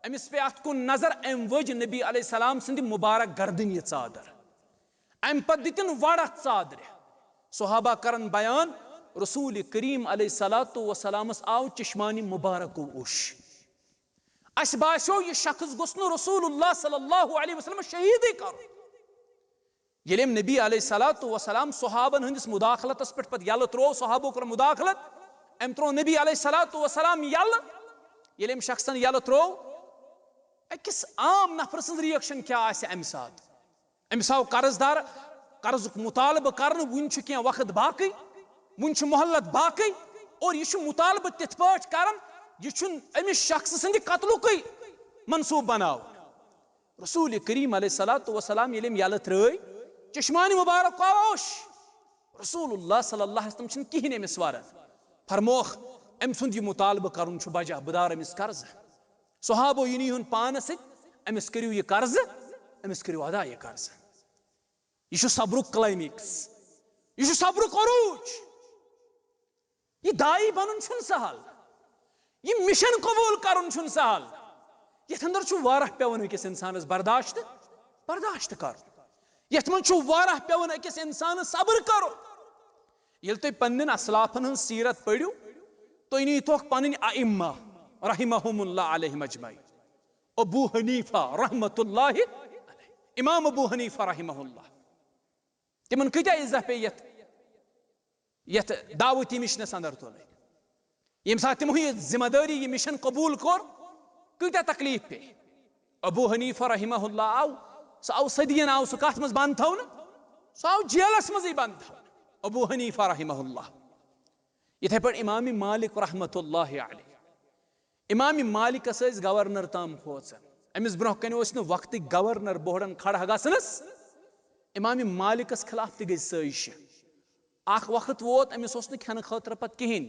أمِس پیٚیہِ اتھ کُن نظر، أمۍ ؤج نبی علیہ السلام سٕنٛدِ مبارک گردنہِ یہِ ژادر۔ امہِ پتہٕ دِتِن وڑ اتھ ژادرِ۔ صحابہ کرن بیان، رسول کریم علیہ الصلوۃ والسلامس آو چشمانِ مبارکو اوٚش۔ اسہِ باسیو، یہِ شخص گوٚژھ نہٕ رسول اللہ صلی اللہ علیہ وسلم شہیدٕے کرُن۔ ییٚلہِ أمۍ نبی علیہ الصلوۃ والسلام صحابن ہٕنٛدِس مداخلتس پٮ۪ٹھ پتہٕ یلہٕ ترٛوو، صحابو کوٚر مداخلت، أمۍ ترٛوو نبی علیہ الصلوۃ والسلام یلہٕ۔ ییٚلہِ أمۍ شخصن یلہٕ ترٛوو، أکِس عام نفرٕ سٕنٛز reaction کیٛاہ آسہِ امہِ ساتہٕ؟ أمِس آو قرض دار، قرضُک مطالبہٕ کرنہٕ، وُنہِ چھُ کینٛہہ وقت باقٕے، وُنہِ چھُ مہلت باقٕے، اور یہِ چھُ مطالبہٕ تِتھ پٲٹھۍ کران، یہِ چھُنہٕ أمِس شخصہٕ سٕنٛدِ قتلُکُے منصوٗبہٕ بناوان۔ رسول کریم علیہ الصلوۃ والسلام ییٚلہِ أمۍ یلہٕ ترٛٲے، چشمانِ مبارک آو اوٚش۔ رسول اللہ صلی اللہ علیہ وسلم چھِنہٕ کِہیٖنۍ أمِس وران۔ فرموکھ، أمۍ سُنٛد یہِ مطالبہٕ کرُن چھُ بجا، بہٕ دارٕ أمِس قرضہٕ۔ صحابو یہِ نیٖہُن پانس سۭتۍ، أمِس کٔرِو یہِ قرضہٕ، أمِس کٔرِو ادا یہِ قرضہٕ۔ یہِ چھُ صبرُک climax، یہِ چھُ صبرُک عروج۔ یہِ داعی بنُن چھُنہٕ سہل، یہِ mission قبول کرُن چھُنہٕ سہل۔ یتھ اندر چھُ واریاہ پٮ۪وان أکِس انسانس برداشت، برداشت کرُن۔ یتھ منٛز چھُ واریاہ پٮ۪وان أکِس انسانس صبر کرُن۔ ییٚلہِ تُہۍ پننٮ۪ن اسلافن ہٕنٛز سیرت پٔرِو، تُہۍ نیٖتوکھ پنٕنۍ ائمہ رحمہم اللہ علیہم اجمعین۔ ابو حنیفہ رحمۃ اللہ علیہ، امام ابو حنیفہ رحمہ اللہ، تِمن کۭتیاہ عزت پیٚیہِ یتھ، یتھ دعوتی missionس اندر تُلٕنۍ؟ ییٚمہِ ساتہٕ تِمو یہِ ذمہ دٲری، یہِ mission قبول کوٚر، کۭتیاہ تکلیف پیٚیہِ؟ ابو حنیفہ رحمہ اللہ آو، سُہ آو صدین، آو سُہ کتھ منٛز بند تھاونہٕ؟ سُہ آو جیلس منٛزٕے بند تھاونہٕ، ابو حنیفہ رحمہ اللہ۔ یِتھے پٲٹھۍ امام مالک رحمۃ اللہ علیہ، امام مالکس ٲسۍ گورنر تام کھوژان، أمِس برونٛہہ کنہِ اوس نہٕ وقتٕکۍ گورنر بوہڑن کھڑا گژھنس۔ امام مالکس خلاف تہِ گٔے سٲزشہِ۔ اکھ وقت ووت، أمِس اوس نہٕ کھٮ۪نہٕ خٲطرٕ پتہٕ کِہینۍ،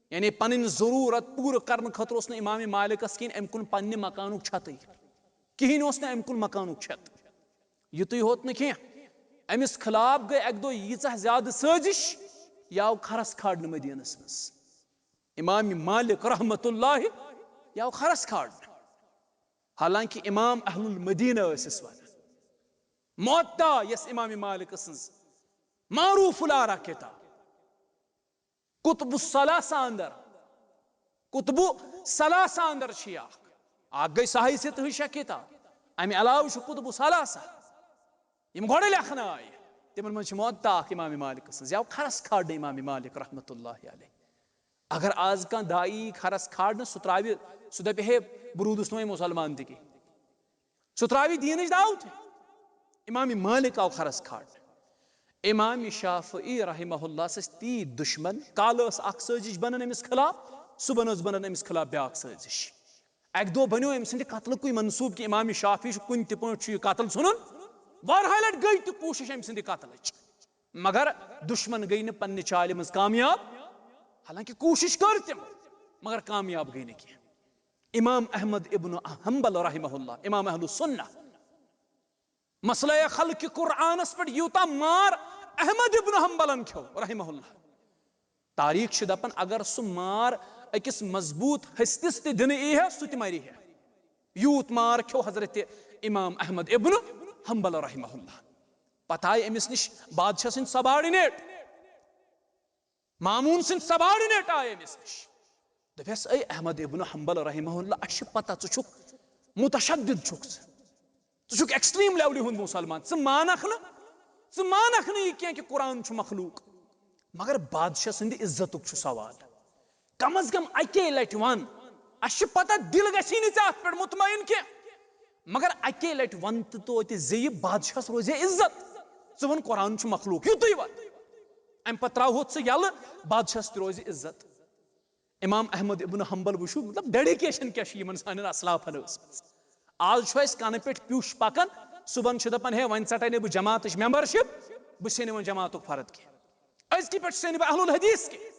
یعنی پنٕنۍ ضروٗرت پوٗرٕ کرنہٕ خٲطرٕ اوس نہٕ امام مالکس کِہینۍ، أمۍ کُن پننہِ مکانُک چھتٕے، کِہینۍ اوس نہٕ أمۍ کُن مکانُک چھت۔ یُتُے ہوت نہٕ کینٛہہ، أمِس خلاف گٔے اکہِ دۄہ ییٖژاہ زیادٕ سٲزِش، یہِ آو کھرس کھارنہٕ مدینس منٛز۔ امام مالک رحمۃ اللہ، یہِ آو کھرس کھارنہٕ۔ حالانکہ امام اہل المدینہ ٲسِس ونان، موطا یۄس امام مالک سٕنٛز معروف العرا کتاب، کتب الثلاثہ اندر، کتب الثلاثہ اندر چھِ یہِ اکھ، اکھ گٔے صحیح ستہٕ شےٚ کتاب، امہِ علاوٕ چھُ کتب الثلاثہ، یِم گۄڈٕ لیکھنہٕ آیہِ، تِمن منٛز چھِ موطا اکھ امام مالک سٕنٛز، یہِ آو کھرس کھارنہٕ امام مالک رحمۃ اللہ علیہ۔ اگر آز کانٛہہ داعی کھرس کھارنہٕ، سُہ ترٛاوِ، سُہ دپہِ، ہے، بہٕ روٗدُس نہٕ وۄنۍ مُسلمان تہِ کینٛہہ۔ سُہ ترٛاوِ دیٖنٕچ دعوت۔ امام مالک آو کھرس کھارنہٕ۔ امام شافعی رحمہ اللہ ٲسۍ تیٖتۍ دُشمن، کالہٕ ٲس اکھ سٲزِش بنان أمِس خلاف، صُبحن ٲس بنان أمِس خلاف بیٛاکھ سٲزِش۔ اکہِ دۄہ بنیو أمۍ سٕنٛدِ قتلُکُے منصوٗب کہِ امام شافعی چھُ کُنہِ تہِ پٲٹھۍ چھُ یہِ قتل ژھُنُن۔ واریاہہِ لٹہِ گٔے تہِ کوٗشش أمۍ سٕنٛدِ قتلٕچ، مگر دُشمن گٔے نہٕ پننہِ چالہِ منٛز کامیاب، حالانکہ کوٗشش کٔر تِمو، مگر کامیاب گٔے نہٕ کینٛہہ۔ امام احمد ابن حنبل رحمہ اللہ، امام اہل سنہ، مسئلہ خلق قرآنس پٮ۪ٹھ یوٗتاہ مار احمد ابن حنبلن کھیوٚو رحمہ اللہ۔ تاریخ چھِ دپان، اگر سُہ مار أکِس مضبوٗط ہستِس تہِ دِنہٕ یی ہے، سُہ تہِ مرِ ہے۔ یوٗت مار کھیوٚو حضرت امام احمد ابن حنبل رحمہ اللہ۔ پتہٕ آیہِ أمِس نِش بادشاہ سٕنٛدۍ subordinate، ماموٗن سٕنٛدۍ subordinate آیہِ أمِس نِش۔ دوٚپٮ۪س، اے احمد ابن حنبل رحمہ اللہ، اَسہِ چھِ پتہ ژٕ چھُکھ متشدد چھُکھ ژٕ، ژٕ چھُکھ extreme levelہِ ہُنٛد مُسلمان، ژٕ مانکھ نہٕ، ژٕ مانکھ نہٕ یہِ کینٛہہ کہِ قرآن چھُ مخلوق، مگر بادشاہ سٕنٛدِ عزتُک چھُ سوال۔ کم از کم اکے لٹہِ ون، اسہِ چھِ پتہ دل گژھی نہٕ ژےٚ اتھ پٮ۪ٹھ مطمئن کینٛہہ، مگر اکے لٹہِ ون تہٕ توتہِ زِ یہِ بادشاہس روزِ ہے عزت۔ ژٕ ون قرآن چھُ مخلوق، یُتُے ون۔ امہِ پتہٕ تراوہوتھ ژٕ یلہٕ، بادشاہس تہِ روزِ عزت۔ امام احمد ابن حنبل وٕچھِو، مطلب، dedication کیٛاہ چھِ یِمن سانٮ۪ن اسلافن ٲسمٕژ۔ آز چھُ اسہِ کنہٕ پٮ۪ٹھ پیوٚش پکان، صُبحن چھُ دپان، ہے، وۄنۍ ژٹے نہٕ بہٕ جماعتٕچ membership، بہٕ چھُسے نہٕ وۄنۍ جماعتُک فرد کینٛہہ۔ أزکہِ پٮ۪ٹھ چھُسے نہٕ بہٕ اہل الحدیث کینٛہہ،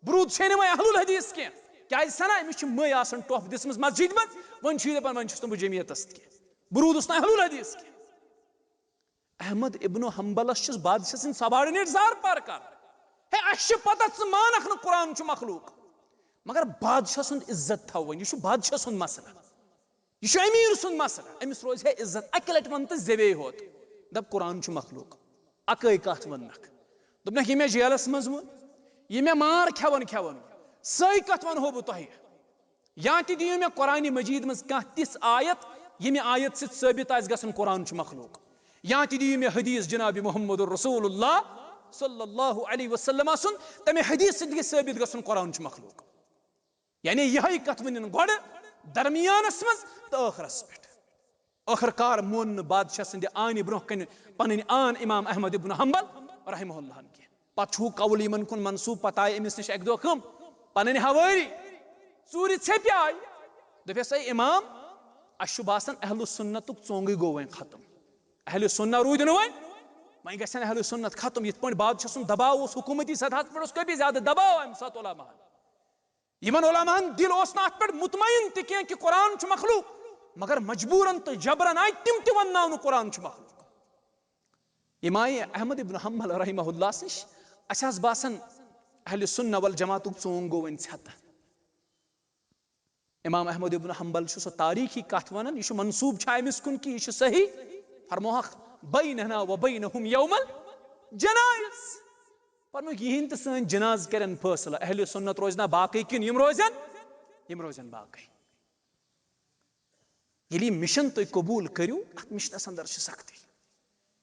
بروٗد چھُسے نہٕ وۄنۍ اہل الحدیث کینٛہہ۔ کیازِ سنا؟ أمِس چھِ مٔنٛزۍ آسان ٹۄپھ دِژمٕژ مسجد منٛز، وۄنۍ چھُ یہِ دَپان، وۄنۍ چھُس نہٕ بہٕ جمعیتس تہِ کینٛہہ، بہٕ روٗدُس نہٕ اہل الحدیث کینٛہہ۔ احمد ابن حنبلس چھُس بادشاہ سٕنٛدۍ سبارڈنیٹ زار پار کران۔ ہے، اَسہِ چھِ پتہ ژٕ مانکھ نہٕ قرآن چھُ مخلوق، مگر بادشاہ سُنٛد عزت تھاو وۄنۍ، یہِ چھُ بادشاہ سُنٛد مسلہٕ، یہِ چھُ امیر سُنٛد مسلہٕ، أمِس روزِ ہے عزت۔ اَکہِ لٹہِ وَن تہٕ زیوے ہوت، دَپ قرآن چھُ مخلوق، اَکٲے کَتھ وٕننَکھ۔ دوٚپنَکھ، یہِ مےٚ جیلَس منٛز ووٚن، یہِ مےٚ مار کھٮ۪وان کھٮ۪وان ووٚن، سۄے کَتھ وَنہو بہٕ تۄہہِ۔ یا تہِ دِیِو مےٚ قرآنِ مجیٖد منٛز کانٛہہ تِژھ آیت، ییٚمہِ آیت سۭتۍ ثٲبت آسہِ گژھان قرآن چھُ مخلوق۔ یا تہِ دِیِو مےٚ حدیث جناب محمد رسول اللہ صلی اللہ علیہ وسلم سُنٛد، تَمہِ حدیث سۭتۍ گژھِ ثٲبت گژھُن قرآن چھُ مخلوق۔ یعنی یِہے کتھ ؤنِن گۄڈٕ، درمیانس منٛز تہٕ ٲخرس پٮ۪ٹھ۔ ٲخر کار مون نہٕ بادشاہ سٕنٛدِ آنہِ برونٛہہ کنہِ پنٕنۍ آن امام احمد ابن حنبل رحمہ اللہ ہن کینٛہہ۔ پتہٕ چھُ قول یِمن کُن منسوب، پتہٕ آیہِ أمِس نِش اکہِ دۄہ کٲم، پنٕنۍ ہوٲری ژوٗرِ ژھیٚپہِ آیہِ۔ دوٚپٮ۪س، اے امام، اسہِ چھُ باسان اہل سنتُک ژونگٕے گوٚو وۄنۍ ختم، اہل سنت روٗدۍ نہٕ وۄنۍ، وۄنۍ گژھن اہل سنت ختم۔ یِتھ پٲٹھۍ بادشاہ سُنٛد دباو اوس حکوٗمتی سطحس پٮ۪ٹھ، اوس کٲفی زیادٕ دباو امہِ ساتہٕ علماہن۔ یِمن علماہن دِل اوس نہٕ اتھ پٮ۪ٹھ مطمئن تہِ کینٛہہ کہِ قرآن چھُ مخلوق، مگر مجبوراً تہٕ جبراً آیہِ تِم تہِ ونناونہٕ قرآن چھُ مخلوق۔ یِم آیہِ احمد ابن حنبل رحمہ اللہ نِش، اسہِ آسہِ باسان اہل سنہ والجماعتُک ژونگ گوٚو وۄنۍ ژھٮ۪تہٕ۔ امام احمد ابن حنبل چھُ سۄ تاریخی کتھ ونان، یہِ چھُ منسوب چھا أمِس کُن کہِ یہِ چھُ صحیح؟ فرموہکھ، بیننا و بینہم یوم الجنائز۔ فرمووُکھ، یِہِنٛدۍ تہٕ سٲنۍ جناز کرن فٲصلہٕ، اہل سنت روزنا باقٕے کِنہٕ یِم روزن، یِم روزن باقٕے۔ ییٚلہِ یہِ مِشن تُہۍ قبوٗل کٔرِو، اتھ مِشنس اندر چھِ سختی۔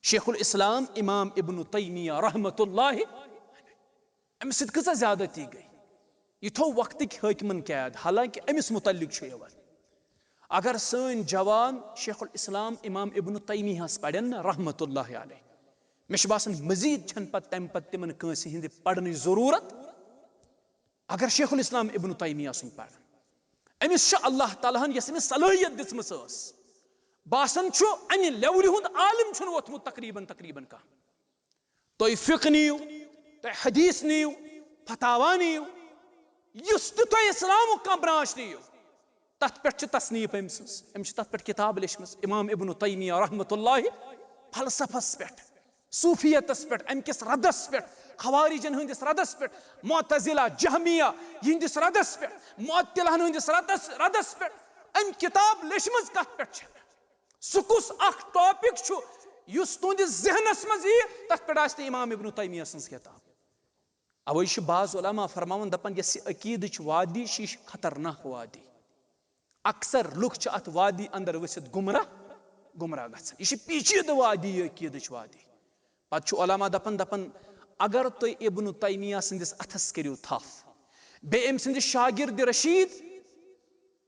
شیخ الاسلام امام ابن تیمیہ رحمت اللہ، امہِ سۭتۍ کۭژاہ زیادتی گٔے؟ یہِ تھوٚو وقتٕکۍ حٲکمن قید، حالانکہ أمِس متعلق چھُ یِوان۔ اگر سٲنۍ جوان شیخ الاسلام امام ابن تیمیہس پرن نہ رحمت اللہ علیہ، مےٚ چھُ باسان مزید چھنہٕ پتہٕ تمہِ پتہٕ تِمن کٲنٛسہِ ہٕنٛدِ پرنٕچ ضروٗرت۔ اگر شیخ الاسلام ابن تیمیہ سُنٛد پرن، أمِس چھُ اللہ تعالیٰ ہن یۄس أمِس صلٲحیت دِژمٕژ ٲس، باسان چھُ امہِ لیولہِ ہُنٛد عالم چھُنہٕ ووتھمُت تقریباً، تقریباً کانٛہہ۔ تُہۍ فقہ نِیِو، تُہۍ حدیث نِیِو، فتاوا نِیِو، یُس تہِ تُہۍ اسلامُک کانٛہہ برانچ نِیِو، تتھ پٮ۪ٹھ چھِ تصنیف أمۍ سٕنٛز، أمۍ چھِ تتھ پٮ۪ٹھ کتاب لیچھمٕژ۔ امام ابن تیمیہ رحمت اللہ فلسفس پٮ۪ٹھ، صوفیتس پٮ۪ٹھ، امہِ کِس ردس پٮ۪ٹھ، خوارجن ہٕنٛدِس ردس پٮ۪ٹھ، معتزلہ، جہمیہ، یِہنٛدِس ردس پٮ۪ٹھ، معطلہن ہٕنٛدِس ردس، ردس پٮ۪ٹھ أمۍ کتاب لیچھمٕژ کتھ پٮ۪ٹھ چھےٚ؟ سُہ کُس اکھ ٹاپک چھُ یُس تُہنٛدِس ذہنس منٛز ییہِ، تتھ پٮ۪ٹھ آسہِ نہٕ امام ابن تیمیہ سٕنٛز کتاب۔ اوے چھِ بعض علماء فرماوان، دپان، یۄس یہِ عقیدٕچ وادی چھِ، یہِ چھِ خطرناک وادی۔ اکثر لُکھ چھِ اتھ وادی اندر ؤسِتھ گمراہ، گمراہ گژھان۔ یہِ چھِ پیچیدٕ وادی، یہِ عقیدٕچ وادی۔ پتہٕ چھُ علماء دپان، دپان، اگر تُہۍ ابن تیمیہ سٕنٛدِس اتھس کٔرِو تھپھ، بیٚیہِ أمۍ سٕنٛدِس شاگرد رشید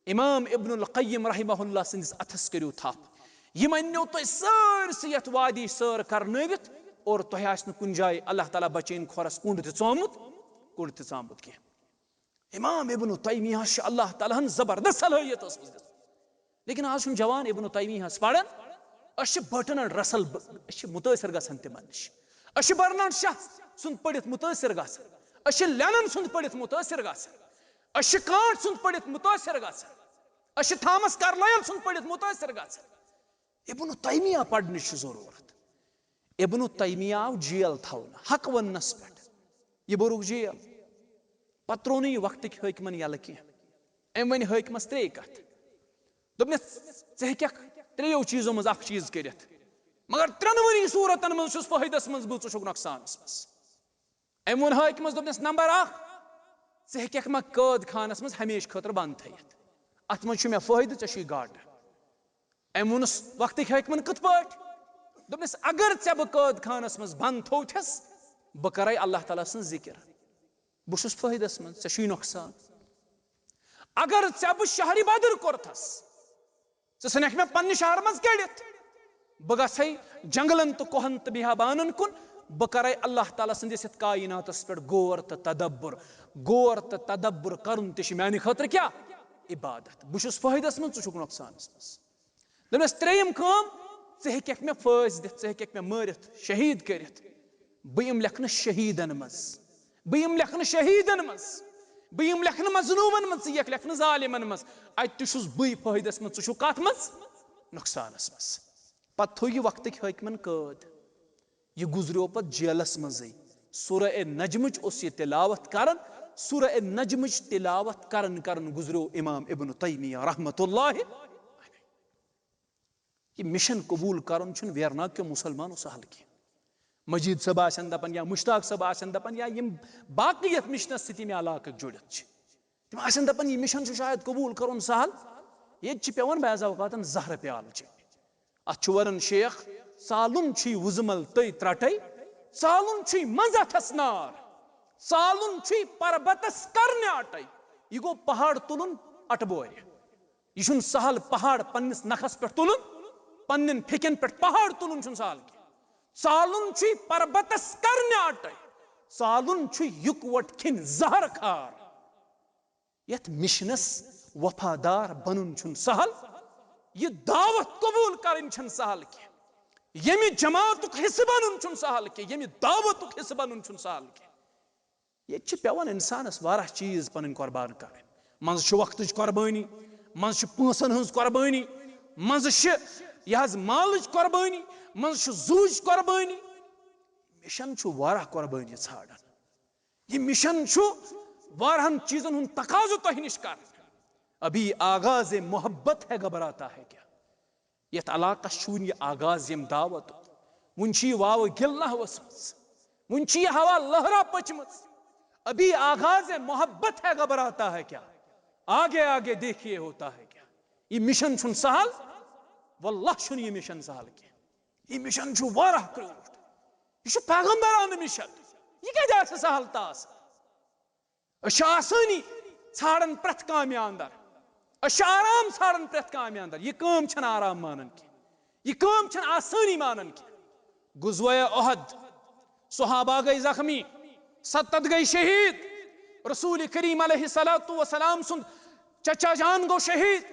امام ابن القیم رحمہ اللہ سٕنٛدِس اتھس کٔرِو تھپھ، یِم اننو تۄہہِ سٲرسٕے یتھ وادی سٲر کرنٲوِتھ، اور تۄہہِ آسہِ نہٕ کُنہِ جایہِ، اللہ تعالیٰ بچٲیِن، کھۄرس کُنڈ تہِ ژامُت، کُنڈ تہِ ژامُت کینٛہہ۔ امام ابن تیمیہ چھُ اللہ تعالیٰ ہن زبردست صلٲحیت ٲسمٕژ دِژمٕژ۔ لیکن آز چھُنہٕ جوان ابن تیمیہس پران، أسۍ چھِ برٹرنڈ رسل، أسۍ چھِ متٲثر گژھان تِمن نِش، أسۍ چھِ برنارڈ شاہ سُنٛد پٔرِتھ متٲثر گژھان، أسۍ چھِ لینن سُنٛد پٔرِتھ متٲثر گژھان، أسۍ چھِ کانٹ سُنٛد پٔرِتھ متٲثر گژھان، أسۍ چھِ تھامس کارلایل سُنٛد پٔرِتھ متٲثر گژھان۔ ابن تیمیہ پرنٕچ چھِ ضروٗرت۔ ابن تیمیہ آو جیل تھاونہٕ حق وننس پٮ۪ٹھ، یہِ بوٚرُکھ جیل۔ پتہٕ ترٛوو نہٕ یہِ وقتٕکۍ حٲکمن یلہٕ کینٛہہ۔ أمۍ ؤنۍ حٲکمس ترٛیٚیہِ کتھٕ۔ دوٚپنس، ژٕ ہیٚککھ ترٛیٚیو چیٖزو منٛز اکھ چیٖز کٔرِتھ، مگر ترٛٮ۪نوٕنی صوٗرتن منٛز چھُس فٲیدس منٛز بہٕ، ژٕ چھُکھ نۄقصانس منٛز۔ أمۍ ووٚن حٲکمس، دوٚپنس، نمبر اکھ، ژٕ ہیٚککھ مےٚ قٲد خانس منٛز ہمیشہٕ خٲطرٕ بنٛد تھٲیِتھ، اتھ منٛز چھُ مےٚ فٲیدٕ، ژےٚ چھُے گاٹہٕ۔ أمۍ ووٚنُس وقتٕکۍ حٲکمن کِتھ پٲٹھۍ؟ دوٚپنس، اگر ژےٚ بہٕ قٲد خانس منٛز بنٛد تھووتھس، بہٕ کرے اللہ تعالیٰ سٕنٛز ذکر، بہٕ چھُس فٲیدس منٛز، ژےٚ چھُے نۄقصان۔ اگر ژےٚ بہٕ شہرِ بدر کوٚرتھس، ژٕ ژھٕنکھ مےٚ پننہِ شہرٕ منٛز کٔڑِتھ، بہٕ گژھے جنگلن تہٕ کوہن تہٕ بیابانن کُن، بہٕ کرے اللہ تعالیٰ سٕنٛدِس یتھ کائناتس پٮ۪ٹھ غور تہٕ تدبر۔ غور تہٕ تدبر کرُن تہِ چھُ میانہِ خٲطرٕ کیٛاہ؟ عبادت۔ بہٕ چھُس فٲیدس منٛز، ژٕ چھُکھ نۄقصانس منٛز۔ دوٚپنس، ترٛیٚیِم کٲم، ژٕ ہیٚککھ مےٚ پھٲسۍ دِتھ، ژٕ ہیٚککھ مےٚ مٲرِتھ، شہیٖد کٔرِتھ، بہٕ یِمہٕ لیکھنہٕ شہیٖدن منٛز، بہٕ یِمہٕ لیکھنہٕ شہیٖدن منٛز۔ بہٕ یِم لیکھنہٕ مظلوٗمن منٛز، ژٕ یِکھ لیکھنہٕ ظالمن منٛز، اَتہِ تہِ چھُس بٕے فٲیدس منٛز، ژٕ چھُکھ کتھ منٛز؟ نۄقصانس منٛز۔ پتہٕ تھوٚو یہِ وقتٕکۍ حٲکمن قٲد۔ یہِ گُزریو پتہٕ جیلس منٛزٕے۔ سورہ نجمٕچ اوس یہِ تلاوت کران، سورہ نجمٕچ تلاوت کران کران گُزریو امام ابن تیمیہ رحمتہ اللہ۔ یہِ مِشن قبوٗل کرُن چھُنہٕ ویرناگ کیو مُسلمانو سہل کینٛہہ۔ مجید صٲب آسن دپان یا مشتاق صٲب آسن دپان یا یِم باقٕے یتھ مِشنس سۭتۍ ییٚمہِ علاقٕکۍ جُڑِتھ چھِ، تِم آسن دپان یہِ مِشن چھُ شاید قبوٗل کرُن سہل۔ ییٚتہِ چھِ پٮ۪وان بعض اوقاتن زہرٕ پیالہٕ چیٚنہِ۔ اتھ چھُ ونان شیخ، ژالُن چھُے وُزمل تہٕ ترٹے، ژالُن چھُے منٛز اتھس نار، ژالُن چھُے پربتس کرنہِ اٹے۔ یہِ گوٚو پہاڑ تُلُن اٹہٕ بورِ۔ یہِ چھُنہٕ سہل پہاڑ پننِس نکھس پٮ۪ٹھ تُلُن، پننٮ۪ن پھیٚکٮ۪ن پٮ۪ٹھ پہاڑ تُلُن چھُنہٕ سہل کینٛہہ۔ ژالُن چھُے پربتس کرنہِ اٹے، ژالُن چھُ یُکوٹ کھٮ۪ن زہر کھار۔ یتھ مِشنس وفادار بنُن چھُنہٕ سہل، یہِ دعوت قبوٗل کرٕنۍ چھَنہٕ سہل کینٛہہ، ییٚمہِ جماعتُک حصہٕ بنُن چھُنہٕ سہل کینٛہہ، ییٚمہِ دعوتُک حصہٕ بنُن چھُنہٕ سہل کینٛہہ۔ ییٚتہِ چھِ پٮ۪وان اِنسانَس واریاہ چیٖز پَنٕنۍ قۄربان کَرٕنۍ۔ منٛزٕ چھِ وقتٕچ قۄربٲنی، منٛزٕ چھِ پونٛسَن ہٕنٛز قۄربٲنی، منٛزٕ چھِ یہِ حظ مالٕچ قۄربٲنی، منٛزٕ چھِ زُوٕچ قۄربٲنی۔ مِشن چھُ واریاہ قۄربٲنی ژھانٛڈان۔ یہِ مِشن چھُ واریاہَن چیٖزَن ہُنٛد تقاضہٕ تۄہہِ نِش کَران۔ ابھی آغاز محبت ہے گھبراتا ہے کیا؟ یتھ علاقس چھُ وُنہِ یہِ آغاز ییٚمہِ دعوتُک۔ وُنہِ چھُ یہِ واوٕ گِل نہ ؤژھمٕژ۔ وُنہِ چھِ یہِ ہوا لہرا پٔچمٕژ۔ ابھی آغاز محبت ہے گھبراتا ہے کیا؟ آگے آگے دیکھیے ہوتا ہے کیا؟ یہِ مِشن چھُنہٕ سہل۔ واللہ چھُنہٕ یہِ مِشن سہل کینٛہہ۔ یہِ مِشن چھُ واریاہ کرٛوٗٹھ۔ یہِ چھُ پیغمبرانہٕ مِشن۔ یہِ کتہِ آسہِ سہل تہٕ آسان؟ أسۍ چھِ آسٲنی ژھانڈان پرٛٮ۪تھ کامہِ اندر۔ أسۍ چھِ آرام ژھانڈان پرٛٮ۪تھ کامہِ اندر۔ یہِ کٲم چھَنہٕ آرام مانان کینٛہہ۔ یہِ کٲم چھَنہٕ آسٲنی مانان کینٛہہ۔ غزوہ احد، صحابہ گٔے زخمی، ستتھ گٔے شہیٖد۔ رسول کریم علیہ الصلوۃ والسلام سُنٛد چچا جان گوٚو شہیٖد۔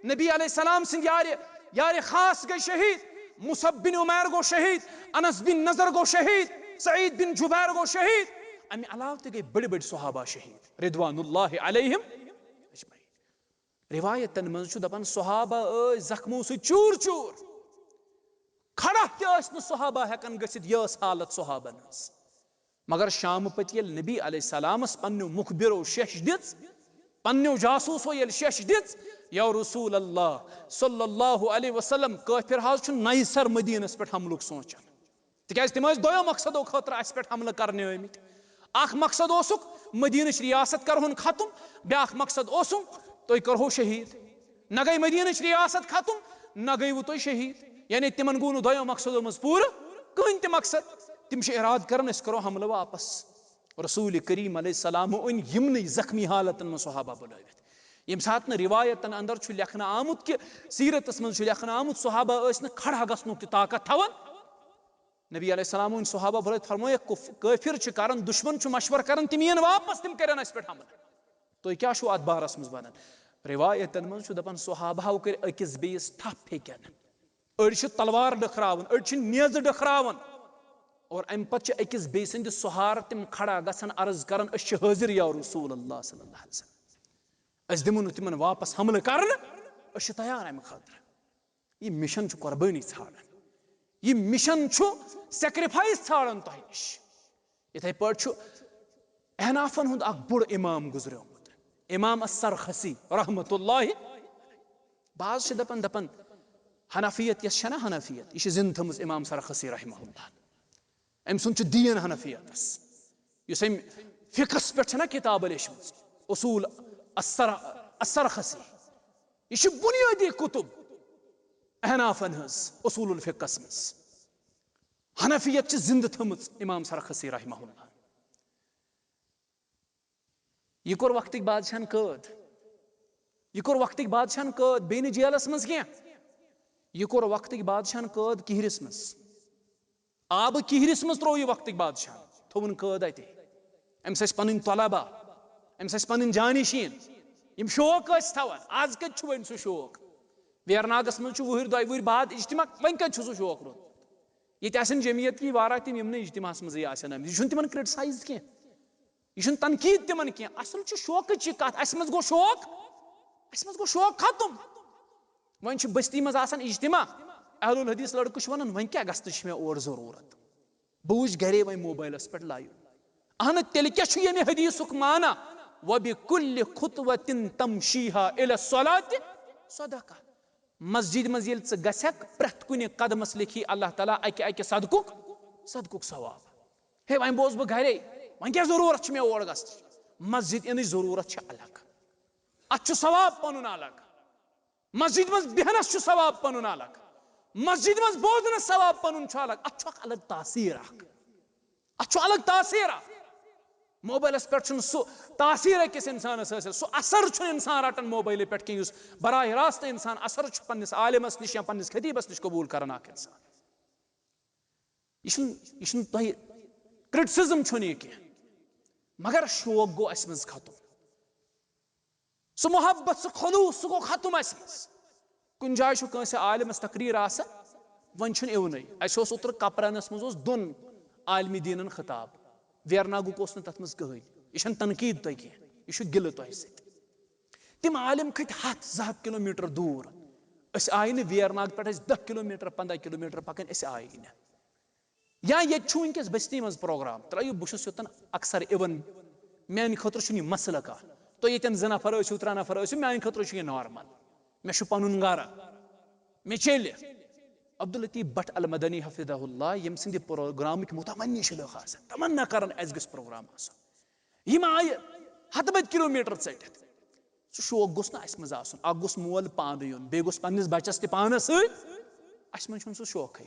نبی علیہ السلام سٕنٛدۍ یارِ، یارِ خاص گٔے شہیٖد۔ مصعب بن عمیر گوٚو شہیٖد۔ انس بن نضر گوٚو شہیٖد۔ سعید بن جبیر گوٚو شہیٖد۔ امہِ علاوٕ تہِ گٔے بٔڑۍ بٔڑۍ صحابہ شہیٖد رضوان اللہ علیہم اجمعین۔ روایتن منٛز چھُ دپان صحابہ ٲسۍ زخمو سۭتۍ چوٗر چوٗر۔ کھڑا تہِ ٲسۍ نہٕ صحابہ ہٮ۪کان گٔژھِتھ، یہِ ٲس حالت صحابن ہٕنٛز۔ مگر شامہٕ پتہٕ ییٚلہِ نبی علیہ السلامس پننیو مُخبرو شیٚش دِژ، پننیو جاسوٗسو ییٚلہِ شیٚش دِژ، یا رسول اللہ صلی اللہ علیہ وسلم، کٲفر حظ چھُ نَیہِ سر مدیٖنس پٮ۪ٹھ حملُک سونٛچان۔ تِکیازِ تِم ٲسۍ دۄیو مقصدو خٲطرٕ اسہِ پٮ۪ٹھ حملہٕ کرنہِ آمٕتۍ۔ اکھ مقصد اوسُکھ مدیٖنٕچ ریاست کرہون ختم، بیاکھ مقصد اوسُکھ تُہۍ کرہو شہیٖد۔ نہ گٔے مدیٖنٕچ ریاست ختم، نہ گٔیوٕ تُہۍ شہیٖد۔ یعنی تِمن گوٚو نہٕ دۄیو مقصدو منٛز پوٗرٕ کٕہٕنۍ تہِ مقصد۔ تِم چھِ ارادٕ کران أسۍ کرو حملہٕ واپس۔ رسول کریم علیہ السلام أنۍ یِمنٕے زخمی حالتن منٛز صحابہ بُلٲوِتھ۔ ییٚمہِ ساتہٕ نہٕ روایتن اندر چھُ لیکھنہٕ آمُت کہِ، سیرتس منٛز چھُ لیکھنہٕ آمُت صحابہ ٲسۍ نہٕ کھڑا گژھنُک تہِ طاقت تھاوان۔ نبی علیہ السلام أنۍ صحابہ بُلٲوِتھ، فرمووُکھ، کُف-، کٲفر چھِ کران، دُشمن چھُ مشورٕ کران، تِم یِن واپس، تِم کرن اسہِ پٮ۪ٹھ حملہٕ۔ تُہۍ کیٛاہ چھُو اتھ بارس منٛز ونان؟ روایتن منٛز چھُ دپان، صحابہو کٔرۍ أکِس بیٚیِس تھپھ پھیٚکٮ۪ن۔ أڑۍ چھِ تلوار ڈٔکھراوان، أڑۍ چھِ نیزٕ ڈٔکھراوان۔ اور امہِ پتہٕ چھِ أکِس بیٚیہِ سٕنٛدِ سہارٕ تِم کھڑا گژھان، عرض کران، أسۍ چھِ حٲضِر یا رسول اللہ صلی اللہ علیہ وسلم۔ أسۍ دِمو نہٕ تِمن واپس حملہٕ کرنہٕ، أسۍ چھِ تیار امہِ خٲطرٕ۔ یہِ مِشن چھُ قۄربٲنی ژھانڈان، یہِ مِشن چھُ سیکریفایس ژھانڈان تۄہہِ نِش۔ یِتھے پٲٹھۍ چھُ احنافن ہُنٛد اکھ بوٚڑ امام گُزریومُت، امام السرخسی رحمتہ اللہ۔ بعض چھِ دپان، دپان حنفیت یۄس چھےٚ نا حنفیت، یہِ چھِ زِندٕ تھٲومٕژ امام سرخسی رحمہ اللہ۔ أمۍ سُنٛد چھُ دیٖن حنفیتس، یُس أمۍ فقہس پٮ۪ٹھ چھےٚ نا کتابہٕ لیچھمٕژ، اصول السر-، السرخسی۔ یہِ چھِ بنیٲدی کتب احنافن ہٕنٛز اصول الفقہس منٛز۔ حنفیت چھِ زِندٕ تھٲومٕژ امام سرخسی رحمہ اللہ۔ یہِ کوٚر وقتٕکۍ بادشاہن قٲد۔ یہِ کوٚر وقتٕکۍ بادشاہن قٲد، بیٚیہِ نہٕ جیلس منٛز کینٛہہ۔ یہِ کوٚر وقتٕکۍ بادشاہن قٲد کِہرِس منٛز۔ آبہٕ کِہرِس منٛز ترٛوو یہِ وقتٕکۍ بادشاہن، تھوٚوُن قٲد اَتے۔ أمِس ٲسۍ پنٕنۍ طلبا، أمِس ٲسۍ پنٕنۍ جانشین، یِم شوق ٲسۍ تھاوان۔ آز کتہِ چھُ وۄنۍ سُہ شوق؟ ویرناگس منٛز چھُ وُہٕرۍ دۄیہِ وُہٕرۍ بعد اجتماع، وۄنۍ کتہِ چھُ سُہ شوق روٗدمُت؟ ییٚتہِ آسن جمعیت کی واریاہ تِم، یِم نہٕ اجتماعس منٛزٕے آسن آمٕتۍ۔ یہِ چھُنہٕ تِمن کرٹسایز کینٛہہ۔ یہِ چھُنہٕ تنقیٖد تِمن کینٛہہ، اصل چھُ شوقٕچ یہِ کتھ۔ اسہِ منٛز گوٚو شوق، اسہِ منٛز گوٚو شوق ختم۔ وۄنۍ چھِ بستی منٛز آسان اجتماع، اہل الحدیث لڑکہٕ چھِ ونان، وۄنۍ کیٛاہ گژھنٕچ چھِ مےٚ اور ضروٗرت؟ بہٕ وٕچھِ گرے وۄنۍ موبایلس پٮ۪ٹھ لایو۔ اہن، تیٚلہِ کیٛاہ چھُ ییٚمہِ حدیثُک معنی؟ وَبِكُلِّ خُطْوَةٍ تَمْشِيهَا إِلَى الصَّلَاةِ صَدَقَةٌ۔ مسجد منٛز ییٚلہِ ژٕ گژھکھ، پرٛٮ۪تھ کُنہِ قدمس لیکھی اللہ تعالیٰ اکہِ اکہِ صدقُک، صدقُک ثواب۔ ہے، وۄنۍ بوز بہٕ گرے، وۄنۍ کیٛاہ ضروٗرت چھِ مےٚ اور گژھنٕچ؟ مسجد یِنٕچ ضروٗرت چھِ الگ، اتھ چھُ ثواب پنُن الگ۔ مسجد منٛز بیہنس چھُ ثواب پنُن الگ، مسجد منٛز بوزنس ثواب پنُن چھُ الگ۔ اتھ چھُ اکھ الگ تاثیر اکھ، اتھ چھُ الگ تاثیر اکھ۔ موبایلس پٮ۪ٹھ چھُنہٕ سُہ تاثیر أکِس انسانس حٲصِل، سُہ اثر چھُنہٕ انسان رٹان موبایلہٕ پٮ۪ٹھ کینٛہہ، یُس براہ راست انسان اثر چھُ پننِس عالمس نِش یا پننِس خطیبس نِش قبول کران اکھ انسان۔ یہِ چھُنہٕ، یہِ چھُنہٕ تۄہہِ، کرٹسزم چھُنہٕ یہِ کینٛہہ، مگر شوق گوٚو اسہِ منٛز ختم۔ سُہ محبت، سُہ خلوص، سُہ گوٚو ختم اسہِ منٛز۔ کُنہِ جایہِ چھُ کٲنٛسہِ عالمس تقریر آسان، وۄنۍ چھُنہٕ یِونٕے۔ اسہِ اوس اوترٕ کپرانس منٛز اوس دۄن عالمِ دیٖنن خطاب، ویرناگُک اوس نہٕ تتھ منٛز کٕہٕنۍ۔ یہِ چھَنہٕ تنقیٖد تۄہہِ کینٛہہ، یہِ چھُ گِلہٕ تۄہہِ سۭتۍ۔ تِم عالم کھٔتۍ ہتھ زٕ ہتھ کلوٗمیٹر دوٗر، أسۍ آیہِ نہٕ ویرناگ پٮ۪ٹھ، اَسہِ دَہ کلوٗمیٹر، پنٛداہ کلوٗمیٹر پکٕنۍ، أسۍ آیی نہٕ۔ یا ییٚتہِ چھُ وٕنکیٚس بستی منٛز پروگرام، ترٲیِو، بہٕ چھُس یوٚتن اکثر یِوان، میانہِ خٲطرٕ چھُنہٕ یہِ مسلہٕ کانٛہہ۔ تُہۍ ییٚتٮ۪ن زٕ نفر ٲسِو، ترٛےٚ نفر ٲسِو، میانہِ خٲطرٕ چھُ یہِ نارمل۔ مےٚ چھُ پنُن گرٕ، مےٚ چیٚلہِ۔ عبداللطیف بٹ المدنی حفظہ اللہ، ییٚمہِ سٕنٛدِ پروگرامٕکۍ متمنی چھِ لُکھ آسان، تمنا کران اسہِ گژھِ پروگرام آسُن۔ یِم آیہِ ہتہٕ بٔدۍ کلوٗمیٹر ژٔٹِتھ۔ سُہ شوق گوٚژھ نہٕ اسہِ منٛز آسُن۔ اکھ گوٚژھ مول پانہٕ یُن، بیٚیہِ گوٚژھ پننِس بچس تہِ پانس سۭتۍ۔ اسہِ منٛز چھُنہٕ سُہ شوقٕے۔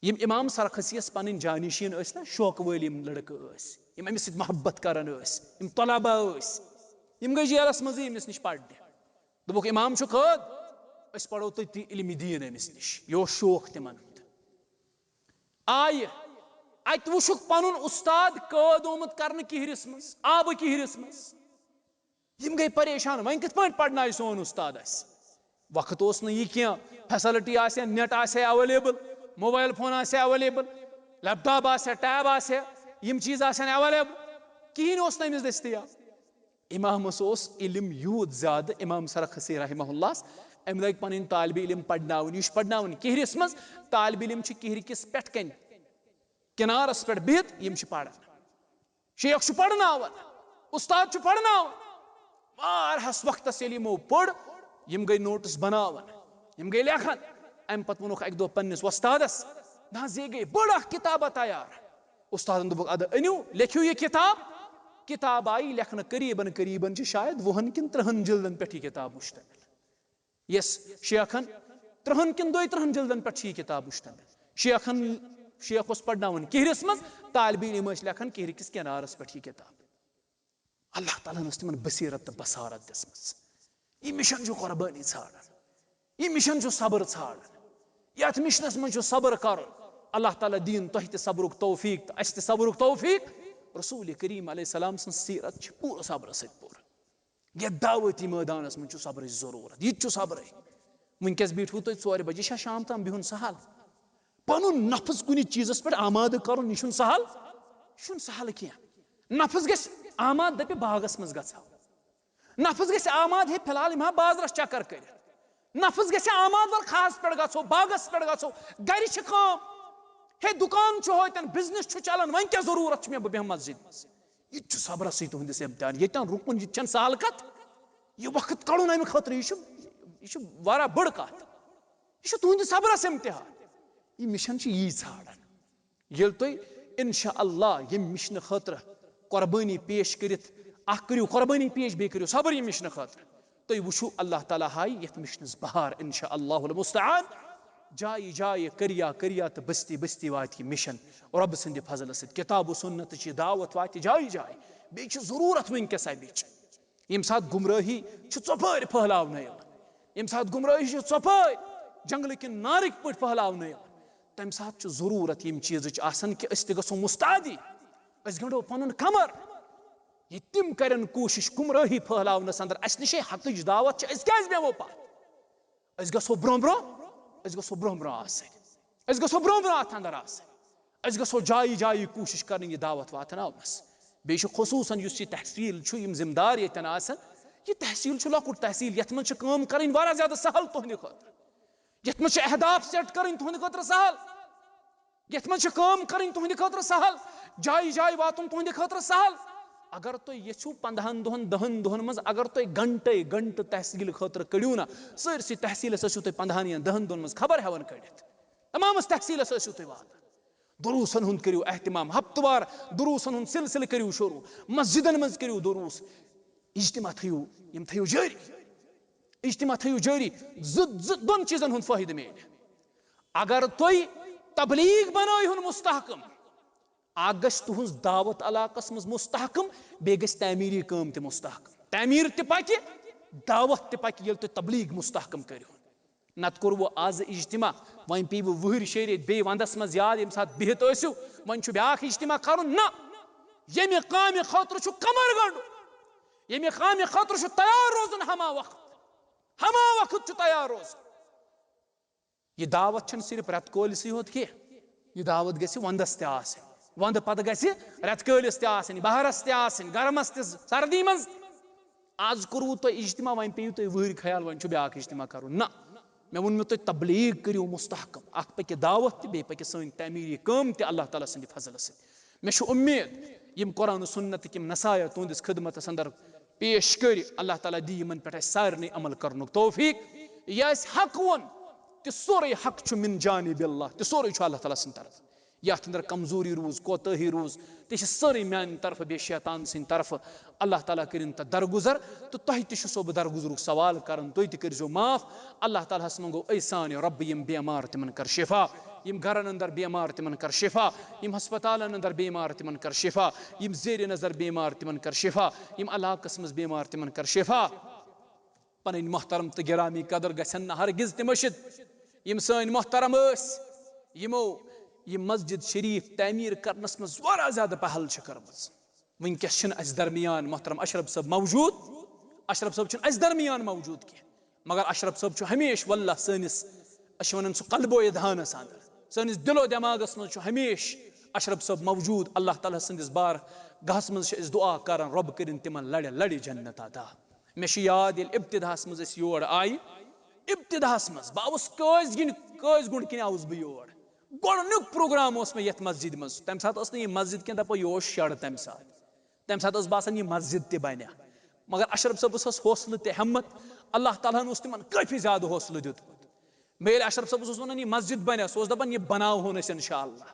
یِم امام سرخسی یس پنٕنۍ جانشین ٲسۍ نا، شوقہٕ وٲلۍ یِم لڑکہٕ ٲسۍ، یِم أمِس سۭتۍ محبت کران ٲسۍ، یِم طلبہ ٲسۍ، یِم گٔے جیلس منٛزٕے أمِس نِش پرنہِ۔ دوٚپُکھ، امام چھُ قٲد، أسۍ پرو تٔتی علمِ دیٖن أمِس نِش۔ یہِ اوس شوق تِمن ہُنٛد۔ آیہِ، اتہِ وُچھُکھ پنُن استاد قٲد آمُت کرنہٕ کِہرِس منٛز، آبہٕ کِہرِس منٛز۔ یِم گٔے پریشان، وۄنۍ کِتھ پٲٹھۍ پرنایہِ سون استاد اسہِ؟ وقت اوس نہٕ یہِ کینٛہہ، فیسلٹی آسہِ ہا، نیٹ آسہِ ہا اویلیبل، موبایل فون آسہِ ہا اویلیبل، لیپ ٹاپ آسہِ ہا، ٹیب آسہِ ہا، یِم چیٖز آسہِ ہن اویلیبل، کِہیٖنۍ اوس نہٕ أمِس دٔستیاب۔ امامس اوس علم یوٗت زیادٕ، امام سرخسی رحمہ اللہ، أمۍ لٲگۍ پنٕنۍ طالبِ علم پرناوٕنۍ۔ یہِ چھُ پرناوان کِہرِس منٛز، طالبِ علم چھِ کِہرِ کِس پٮ۪ٹھ کنہِ کنارس پٮ۪ٹھ بِہِتھ، یِم چھِ پران۔ شیخ چھُ پرناوان، استاد چھُ پرناوان۔ واریاہس وقتس ییٚلہِ یِمو پوٚر، یِم گٔے نوٹس بناوان، یِم گٔے لیکھان۔ امہِ پتہٕ ووٚنُکھ اکہِ دۄہ پننِس وۄستادس، نہ حظ، یہِ گٔے بٔڑ اکھ کِتابہ تیار۔ استادن دوٚپُکھ، ادٕ أنِو، لیکھِو یہِ کِتاب۔ کِتاب آیہِ لیکھنہٕ، قریباً قریباً چھِ شاید وُہن کِنہٕ ترٕٛہن جلدن پٮ۪ٹھ یہِ کِتاب مشتمل۔ یس شیخن ترٕٛہن کِنہٕ دۄیہِ ترٕٛہن جلدن پٮ۪ٹھ چھِ یہِ کِتاب مشتمل۔ شیخن، شیخ اوس پرناوان کِہرِس منٛز، طالبِ علم ٲسۍ لیکھان کِہرِ کِس کنارس پٮ۪ٹھ یہِ کِتاب۔ اللہ تعالیٰ ہن ٲس تِمن بصیرت تہٕ بصارت دِژمٕژ۔ یہِ مِشن چھُ قۄربٲنی ژھانڈان، یہِ مِشن چھُ صبر ژھانڈان، یتھ مِشنس منٛز چھُ صبر کرُن۔ اللہ تعالیٰ دِیِن تۄہہِ تہِ صبرُک توفیق تہٕ اسہِ تہِ صبرُک توفیق۔ رسول کریم علیہ السلام سٕنٛز سیرت چھِ پوٗرٕ صبرٕ سۭتۍ پوٗرٕ۔ یتھ دعوتی مٲدانس منٛز چھُ صبرٕچ ضروٗرت، یہِ تہِ چھُ صبرٕے۔ وٕنکیٚس بیٖٹھوٕ تُہۍ ژورِ بجہِ، یہِ چھا شام تام بِہُن سہل؟ پنُن نفس کُنہِ چیٖزس پٮ۪ٹھ آمادٕ کرُن، یہِ چھُنہٕ سہل، یہِ چھُنہٕ سہل کینٛہہ۔ نفس گژھِ آمادٕ، دپہِ، باغس منٛز گژھو۔ نفس گژھِ آمادٕ، ہے، فی الحال یِمہٕ ہا بازرس چکر کٔرِتھ۔ نفس گژھِ آمادٕ، ول، کھاہس پٮ۪ٹھ گژھو، باغس پٮ۪ٹھ گژھو، گرِ چھِ کٲم، ہے، دُکان چھُ ہوتن، بزنس چھُ چلان، وۄنۍ کیٛاہ ضروٗرت چھُ مےٚ، بہٕ بیٚہمہٕ مسجد منٛز؟ یہِ تہِ چھُ صبرسٕے تُہنٛدِس امتحان۔ ییٚتٮ۪ن رُکُن، یہِ تہِ چھَنہٕ سہل کتھ۔ یہِ وقت کڑُن امہِ خٲطرٕ، یہِ چھُ، یہِ چھُ واریاہ بٔڑ کتھ۔ یہِ چھُ تُہنٛدِ صبرس امتحان۔ یہِ مِشن چھِ یی ژھانڈان۔ ییٚلہِ تُہۍ انشاء اللہ ییٚمہِ مِشنہٕ خٲطرٕ قۄربٲنی پیش کٔرِتھ، اکھ کٔرِو قۄربٲنی پیش، بیٚیہِ کٔرِو صبر ییٚمہِ مِشنہٕ خٲطرٕ، تُہۍ وٕچھِو اللہ تعالیٰ ہایہِ یتھ مِشنس بہار، انشاء اللہ المستعان۔ جایہِ جایہِ، کریا کریا تہٕ بستی بستی واتہِ یہِ مِشن رۄبہٕ سٕنٛدِ فضلہٕ سۭتۍ۔ کتاب و سنتٕچ یہِ دعوت واتہِ جایہِ جایہِ۔ بیٚیہِ چھِ ضروٗرت وٕنکیٚس امِچ۔ ییٚمہِ ساتہٕ گمرٲہی چھِ ژۄپٲرۍ پھٔہلاونہٕ یِوان، ییٚمہِ ساتہٕ گمرٲہی چھِ ژۄپٲرۍ جنگلہٕ کِنۍ نارٕکۍ پٲٹھۍ پھٔہلاونہٕ یِوان، تمہِ ساتہٕ چھُ ضروٗرت ییٚمہِ چیٖزٕچ آسان کہِ أسۍ تہِ گژھو مستعدی، أسۍ گنٛڈو پنُن کمر۔ یہِ تِم کرن کوٗشش گمرٲہی پھٔہلاونس اندر۔ اسہِ نِش ہے حقٕچ دعوت چھِ، أسۍ کیازِ بیٚہمو پتھ؟ أسۍ گژھو برونٛہہ برونٛہہ، أسۍ گژھو برونٛہہ برونٛہہ آسٕنۍ، أسۍ گژھو برونٛہہ برونٛہہ اتھ اندر آسٕنۍ۔ أسۍ گژھو جایہِ جایہِ کوٗشش کرٕنۍ یہِ دعوت واتناونس۔ بیٚیہِ چھُ خصوٗصن یُس یہِ تحصیٖل چھُ، یِم ذمہٕ دار ییٚتٮ۪ن آسن، یہِ تحصیٖل چھُ لۄکُٹ تحصیٖل، یَتھ منٛز چھِ کٲم کَرٕنۍ واریاہ زیادٕ سہل تُہنٛدِ خٲطرٕ، یَتھ منٛز چھِ اہداف سیٹ کَرٕنۍ تُہنٛدِ خٲطرٕ سہل، یَتھ منٛز چھِ کٲم کَرٕنۍ تُہنٛدِ خٲطرٕ سہل، جایہِ جایہِ واتُن تُہنٛدِ خٲطرٕ سہل۔ اگر تُہۍ یژھِو پنٛدہن دۄہن، دَہن دۄہن منٛز اگر تُہۍ گنٹے گنٹہٕ تحصیٖل خٲطرٕ کٔڑِو نا، سٲرسٕے تحصیٖلس ٲسِو تُہۍ پنٛدہن یا دَہن دۄہن منٛز خبر ہٮ۪وان کٔڑِتھ، تمامس تحصیٖلس ٲسِو تُہۍ واتان۔ دروسن ہُنٛد کٔرِو اہتمام، ہفتہٕ وار دروسن ہُنٛد سلسلہٕ کٔرِو شروع، مسجدن منٛز کٔرِو دروس، اجتماع تھٲیِو، یِم تھٲیِو جٲری، اجتماع تھٲیِو جٲری۔ زٕ زٕ دۄن چیٖزن ہُنٛد فٲیدٕ میلہِ۔ اگر تُہۍ تبلیغ بنٲیہُن مستحکم، اکھ گژھِ تُہنٛز دعوت علاقس منٛز مستحکم، بیٚیہِ گژھِ تعمیٖری کٲم تہِ مستحکم۔ تعمیٖر تہِ پکہِ، دعوت تہِ پکہِ، ییٚلہِ تُہۍ تبلیغ مستحکم کٔرِو۔ نتہٕ کوٚروٕ آز اجتماع، وۄنۍ پیٚیہِ وُہٕرۍ شیٚرۍ ییٚتہِ بیٚیہِ ونٛدس منٛز یاد، ییٚمہِ ساتہٕ بِہِتھ ٲسِو، وۄنۍ چھُ بیٛاکھ اجتماع کرُن۔ نہ، ییٚمہِ کامہِ خٲطرٕ چھُ کمر گنٛڈُن، ییٚمہِ کامہِ خٲطرٕ چھُ تیار روزُن ہما وقت، ہما وقت چھُ تیار روزُن۔ یہِ دعوت چھَنہٕ صرف رٮ۪تہٕ کٲلِسٕے ہوت کینٛہہ، یہِ دعوت گژھِ ونٛدس تہِ آسٕنۍ، ونٛدٕ پتہٕ گژھِ رٮ۪تہٕ کٲلِس تہِ آسٕنۍ، بہارس تہِ آسٕنۍ، گرمس تہِ، سردی منٛز۔ آز کوٚروٕ تۄہہِ اجتماع، وۄنۍ پیٚیِو تُہۍ وٕہٕرۍ خیال، وۄنۍ چھُ بیٛاکھ اجتماع کرُن۔ نہ، مےٚ ووٚن مےٚ تۄہہِ تبلیغ کٔرِو مستحکم، اکھ پکہِ دعوت تہِ، بیٚیہِ پکہِ سٲنۍ تعمیٖری کٲم تہِ اللہ تعالیٰ سٕنٛدِ فضلہٕ سۭتۍ۔ مےٚ چھُ اُمید یِم قرآن و سنتٕکۍ یِم نصایح تُہنٛدِس خدمتس اندر پیش کٔرۍ، اللہ تعالیٰ دی یِمن پٮ۪ٹھ اَسہِ سارنٕے عمل کرنُک توفیق۔ یہِ اَسہِ حق ووٚن، تہِ سورُے حق چھُ من جانب اللہ، تہِ سورُے چھُ اللہ تعالیٰ سٕنٛدِ طرفہٕ۔ یَتھ اندر کمزوری روٗز، کوتٲہی روٗز، تہِ چھِ سٲرٕے میانہِ طرفہٕ بیٚیہِ شیطان سٕنٛدِ طرفہٕ۔ اللہ تعالیٰ کٔرِن تَتھ درگُزر، تہٕ تۄہہِ تہِ چھُسو بہٕ درگُزرُک سوال کران، تُہۍ تہِ کٔرۍزیو معاف۔ اللہ تعالیٰ ہس منٛگو، اے سانہِ رۄبہٕ، یِم بیمار تِمن کر شفا، یِم گرن اندر بیمار تِمن کر شفا، یِم ہسپتالن اندر بیمار تِمن کر شفا، یِم زیر نظر بیمار تِمن کر شفا، یِم علاقس منٛز بیمار تِمن کر شفا۔ پنٕنۍ محترم تہٕ گرامی قدر گژھن نہٕ ہرگز تہِ مٔشِتھ۔ یِم سٲنۍ محترم ٲسۍ، یِمو یہِ مسجد شریف تعمیٖر کرنس منٛز واریاہ زیادٕ پہل چھِ کٔرمٕژ۔ وٕنکیٚس چھِنہٕ اَسہِ درمیان محترم اشرف صٲب موجود، اشرف صٲب چھُنہٕ اَسہِ درمیان موجود کینٛہہ، مگر اشرف صٲب چھُ ہمیشہِ واللہ سٲنِس، أسۍ چھِ وَنان سُہ قلبو دھانس اندر، سٲنِس دِل و دٮ۪ماغس منٛز چھُ ہمیشہِ اشرف صٲب موجود۔ اللہ تعالیٰ سٕنٛدِس بارگاہس منٛز چھِ أسۍ دُعا کران، رۄب کٔرِن تِمن لڑِ لڑِ جنت عطا۔ مےٚ چھُ یاد، ییٚلہِ ابتداہس منٛز أسۍ یور آیہِ، ابتداہس منٛز بہٕ آوُس قٲضۍ گِنٛد-، قٲضۍ گُنٛڈ کِنۍ آوُس بہٕ یور۔ گۄڈٕنیُک پروگرام اوس مےٚ یتھ مسجدِ منٛز۔ تمہِ ساتہٕ ٲس نہٕ یہِ مسجد کینٛہہ، دپو یہِ اوس شڈ تمہِ ساتہٕ۔ تمہِ ساتہٕ ٲس باسان، یہِ مسجد تہِ بنہِ۔ مگر اشرف صٲبس ٲس حوصلہٕ تہِ ہمت۔ اللہ تعالیٰ ہن اوس تِمن کٲفی زیادٕ حوصلہٕ دیُتمُت۔ مےٚ ییٚلہِ اشرف صٲبس اوس ونان، یہِ مسجد بنہِ، سُہ اوس دپان، یہِ بناوہون أسۍ انشاءاللہ۔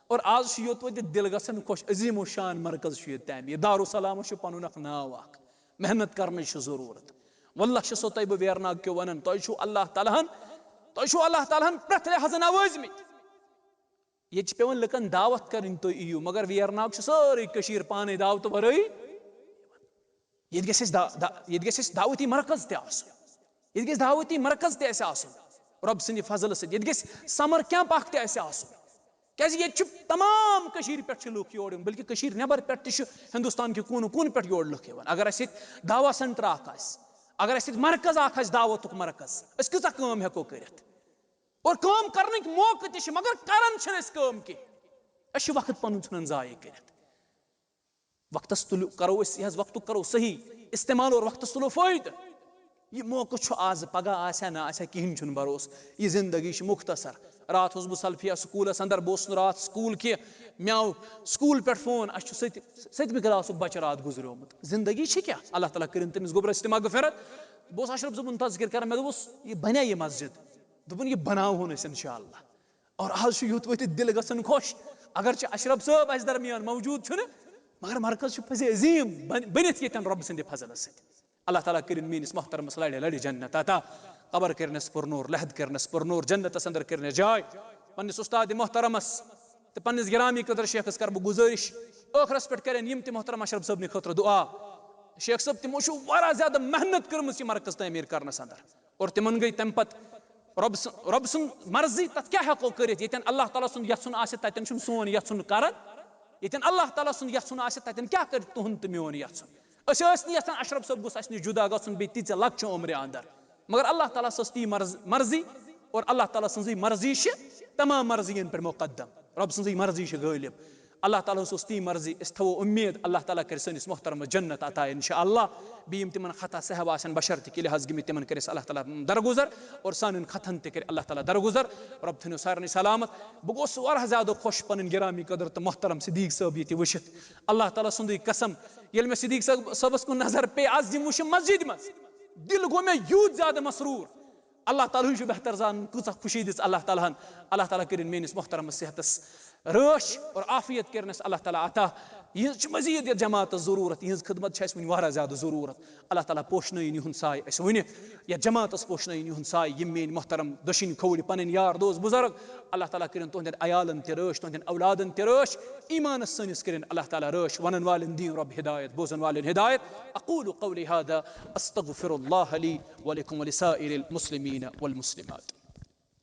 اور آز چھُ یوٚت وٲتِتھ دِل گژھان خۄش، عظیم الشان مرکز چھُ یہِ تعمیٖر۔ دارالسلامس چھُ پنُن اکھ ناو اکھ۔ محنت کرنٕچ چھِ ضروٗرت۔ واللہ چھُسو تۄہہِ بہٕ ویرناگ کیو ونان، تۄہہِ چھُو اللہ تعالیٰ ہن، تۄہہِ چھُو اللہ تعالیٰ ہن پرٛٮ۪تھ لحاظہٕ نوٲزمٕتۍ۔ ییٚتہِ چھِ پٮ۪وان لُکن دعوت کرٕنۍ، تُہۍ یِیِو، مگر ویرناگ چھِ سٲرٕے کٔشیٖر پانے دعوتہٕ ورٲیی۔ ییٚتہِ گژھِ اَسہِ دا-، دا-، ییٚتہِ گژھِ اَسہِ دعوتی مرکز تہِ آسُن۔ ییٚتہِ گژھِ دعوتی مرکز تہِ اَسہِ آسُن رۄب سٕنٛدِ فضلہٕ سۭتۍ۔ ییٚتہِ گژھِ سمر کیمپ اکھ تہِ اَسہِ آسُن۔ کیازِ ییٚتہِ چھِ تمام کٔشیٖرِ پٮ۪ٹھ چھِ لُکھ یور یِوان، بلکہِ کٔشیٖرِ نٮ۪بر پٮ۪ٹھ تہِ چھُ ہندوستان کہِ کوٗنہٕ کوٗنہٕ پٮ۪ٹھ یور لُکھ یِوان۔ اگر اَسہِ ییٚتہِ دعوت سینٹر اکھ آسہِ، اگر اَسہِ ییٚتہِ مرکز اکھ آسہِ دعوتُک مرکز، أسۍ کۭژاہ کٲم ہٮ۪کو کٔرِتھ؟ اور کٲم کرنٕکۍ موقعہٕ تہِ چھِ، مگر کران چھِنہٕ أسۍ کٲم کینٛہہ۔ أسۍ چھِ وقت پنُن ژھٕنان ضایع کٔرِتھ۔ وقتس تُلِو، کرو أسۍ یہِ حظ، وقتُک کرو صحیح استعمال اور وقتس تُلو فٲیدٕ۔ یہِ موقعہٕ چھُ آز، پگاہ آسہِ ہا نہ آسہِ ہا، کِہیٖنۍ چھُنہٕ بھروسہٕ۔ یہِ زندگی چھِ مختصر۔ راتھ اوسُس بہٕ سلفیہ سکوٗلس اندر، بہٕ اوسُس نہٕ راتھ سکوٗل کینٛہہ۔ مےٚ آو سکوٗل پٮ۪ٹھ فون، اَسہِ چھُ سٔتہِ-، سٔتمہِ کلاسُک بچہٕ راتھ گُزریومُت۔ زندگی چھِ کیٛاہ؟ اللہ تعالیٰ کٔرِنۍ تٔمِس گوٚبرس تہِ مغفرت۔ بہٕ اوسُس اشرف صٲبُن تذکر کران، مےٚ دوٚپُس، یہِ بنیا یہِ مسجد؟ دوٚپُن، یہِ بناوہون أسۍ انشاءاللہ۔ اور آز چھُ یُتھ وٲتِتھ دِل گژھان خۄش، اگرچہِ اشرف صٲب اسہِ درمیان موجود چھُنہٕ، مگر مرکز چھُ پزِ عظیم بن-، بٔنِتھ ییٚتٮ۪ن رۄبہٕ سٕنٛدِ فضلہٕ سۭتۍ۔ اللہ تعالیٰ کٔرِن میٲنِس محترمس لڑِ لڑِ جنت عطا، قبر کٔرنس پُرنور، لحد کٔرنس پُرنور، جنتس اندر کٔرنس جاے۔ پننِس استاد محترمس تہٕ پننِس گرامی قدر شیخس کرٕ بہٕ گزٲرِش، ٲخرس پٮ۪ٹھ کرن یِم تہِ محترم اشرف صٲبنہِ خٲطرٕ دعا۔ شیخ صٲب، تِمو چھُ واریاہ زیادٕ محنت کٔرمٕژ یہِ مرکز تعمیٖر کرنس اندر۔ اور تِمن گٔے تمہِ پتہٕ رۄب س-، رۄب سٕنٛز مرضی، تتھ کیٛاہ ہٮ۪کو کٔرِتھ؟ ییٚتٮ۪ن اللہ تعالیٰ سُنٛد یژھُن آسہِ، تتٮ۪ن چھُنہٕ سون یژھُن کران۔ ییٚتٮ۪ن اللہ تعالیٰ سُنٛد یژھُن آسہِ، تتٮ۪ن کیٛاہ کرِ تُہُنٛد تہٕ میون یژھُن؟ أسۍ ٲسۍ نہٕ یژھان اشرف صٲب گوٚژھ اسہِ نِش جدا گژھُن بیٚیہِ تیٖژِ لۄکچہِ عمرِ اندر، مگر اللہ تعالیٰ سٕنٛز تی مرض-، مرضی، اور اللہ تعالیٰ سٕنٛزٕے مرضی چھِ تمام مرضین پٮ۪ٹھ مقدم۔ رۄب سٕنٛزٕے مرضی چھِ غٲلب۔ اللہ تعالیٰ ہس اوس تی مرضی۔ أسۍ تھاوو اُمید اللہ تعالیٰ کرِ سٲنِس محترمس جنت عطا انشاءاللہ۔ بیٚیہِ یِم تِمن خطا سہوا آسن بشر تہِ کہِ لحاظ گٔمٕتۍ، تِمن کرِ اَسہِ اللہ تعالیٰ درگُزر اور سانٮ۪ن خطن تہِ کرِ اللہ تعالیٰ درگُزر۔ رۄب تھٲینو سارنٕے سلامت۔ بہٕ گوس واریاہ زیادٕ خۄش پنٕنۍ گرامی قدر تہٕ محترم صدیق صٲب ییٚتہِ وٕچھِتھ۔ اللہ تعالیٰ سُنٛدُے قسم، ییٚلہِ مےٚ صدیق صٲب، صٲبس کُن نظر پیٚیہِ، از یِم وٕچھِ مسجدِ منٛز، دِل گوٚو مےٚ یوٗت زیادٕ مسروٗر۔ اللہ تعالیٰ ہٕے چھُ بہتر زانان کۭژاہ خوشی دِژ اللہ تعالیٰ ہن۔ اللہ تعالیٰ کٔرِن میٲنِس محترمس صحتس رٲچھ اور عافیت کٔرنس اللہ تعالیٰ عطا۔ یِہنٛز چھِ مزید یتھ جماعتس ضروٗرت، یِہنٛز خدمت چھِ اَسہِ وُنہِ واریاہ زیادٕ ضروٗرت۔ اللہ تعالیٰ پوشنٲیِن یِہُنٛد سایہِ اَسہِ وُنہِ، یتھ جماعتس پوشنٲیِن یِہُنٛد سایہِ۔ یِم میٲنۍ محترم دٔچھِنۍ کھووٕرۍ پنٕنۍ یار دوس بُزرگ، اللہ تعالیٰ کٔرِن تُہنٛدٮ۪ن عیالن تہِ رٲچھ، تُہنٛدٮ۪ن اولادن تہِ رٲچھ، ایمانس سٲنِس کٔرِن اللہ تعالیٰ رٲچھ۔ ونن والٮ۪ن دِیِن رۄب ہدایت، بوزن والٮ۪ن ہدایت۔ اقول قولی هذا، استغفر الله لي ولكم ولسائر المسلمين والمسلمات۔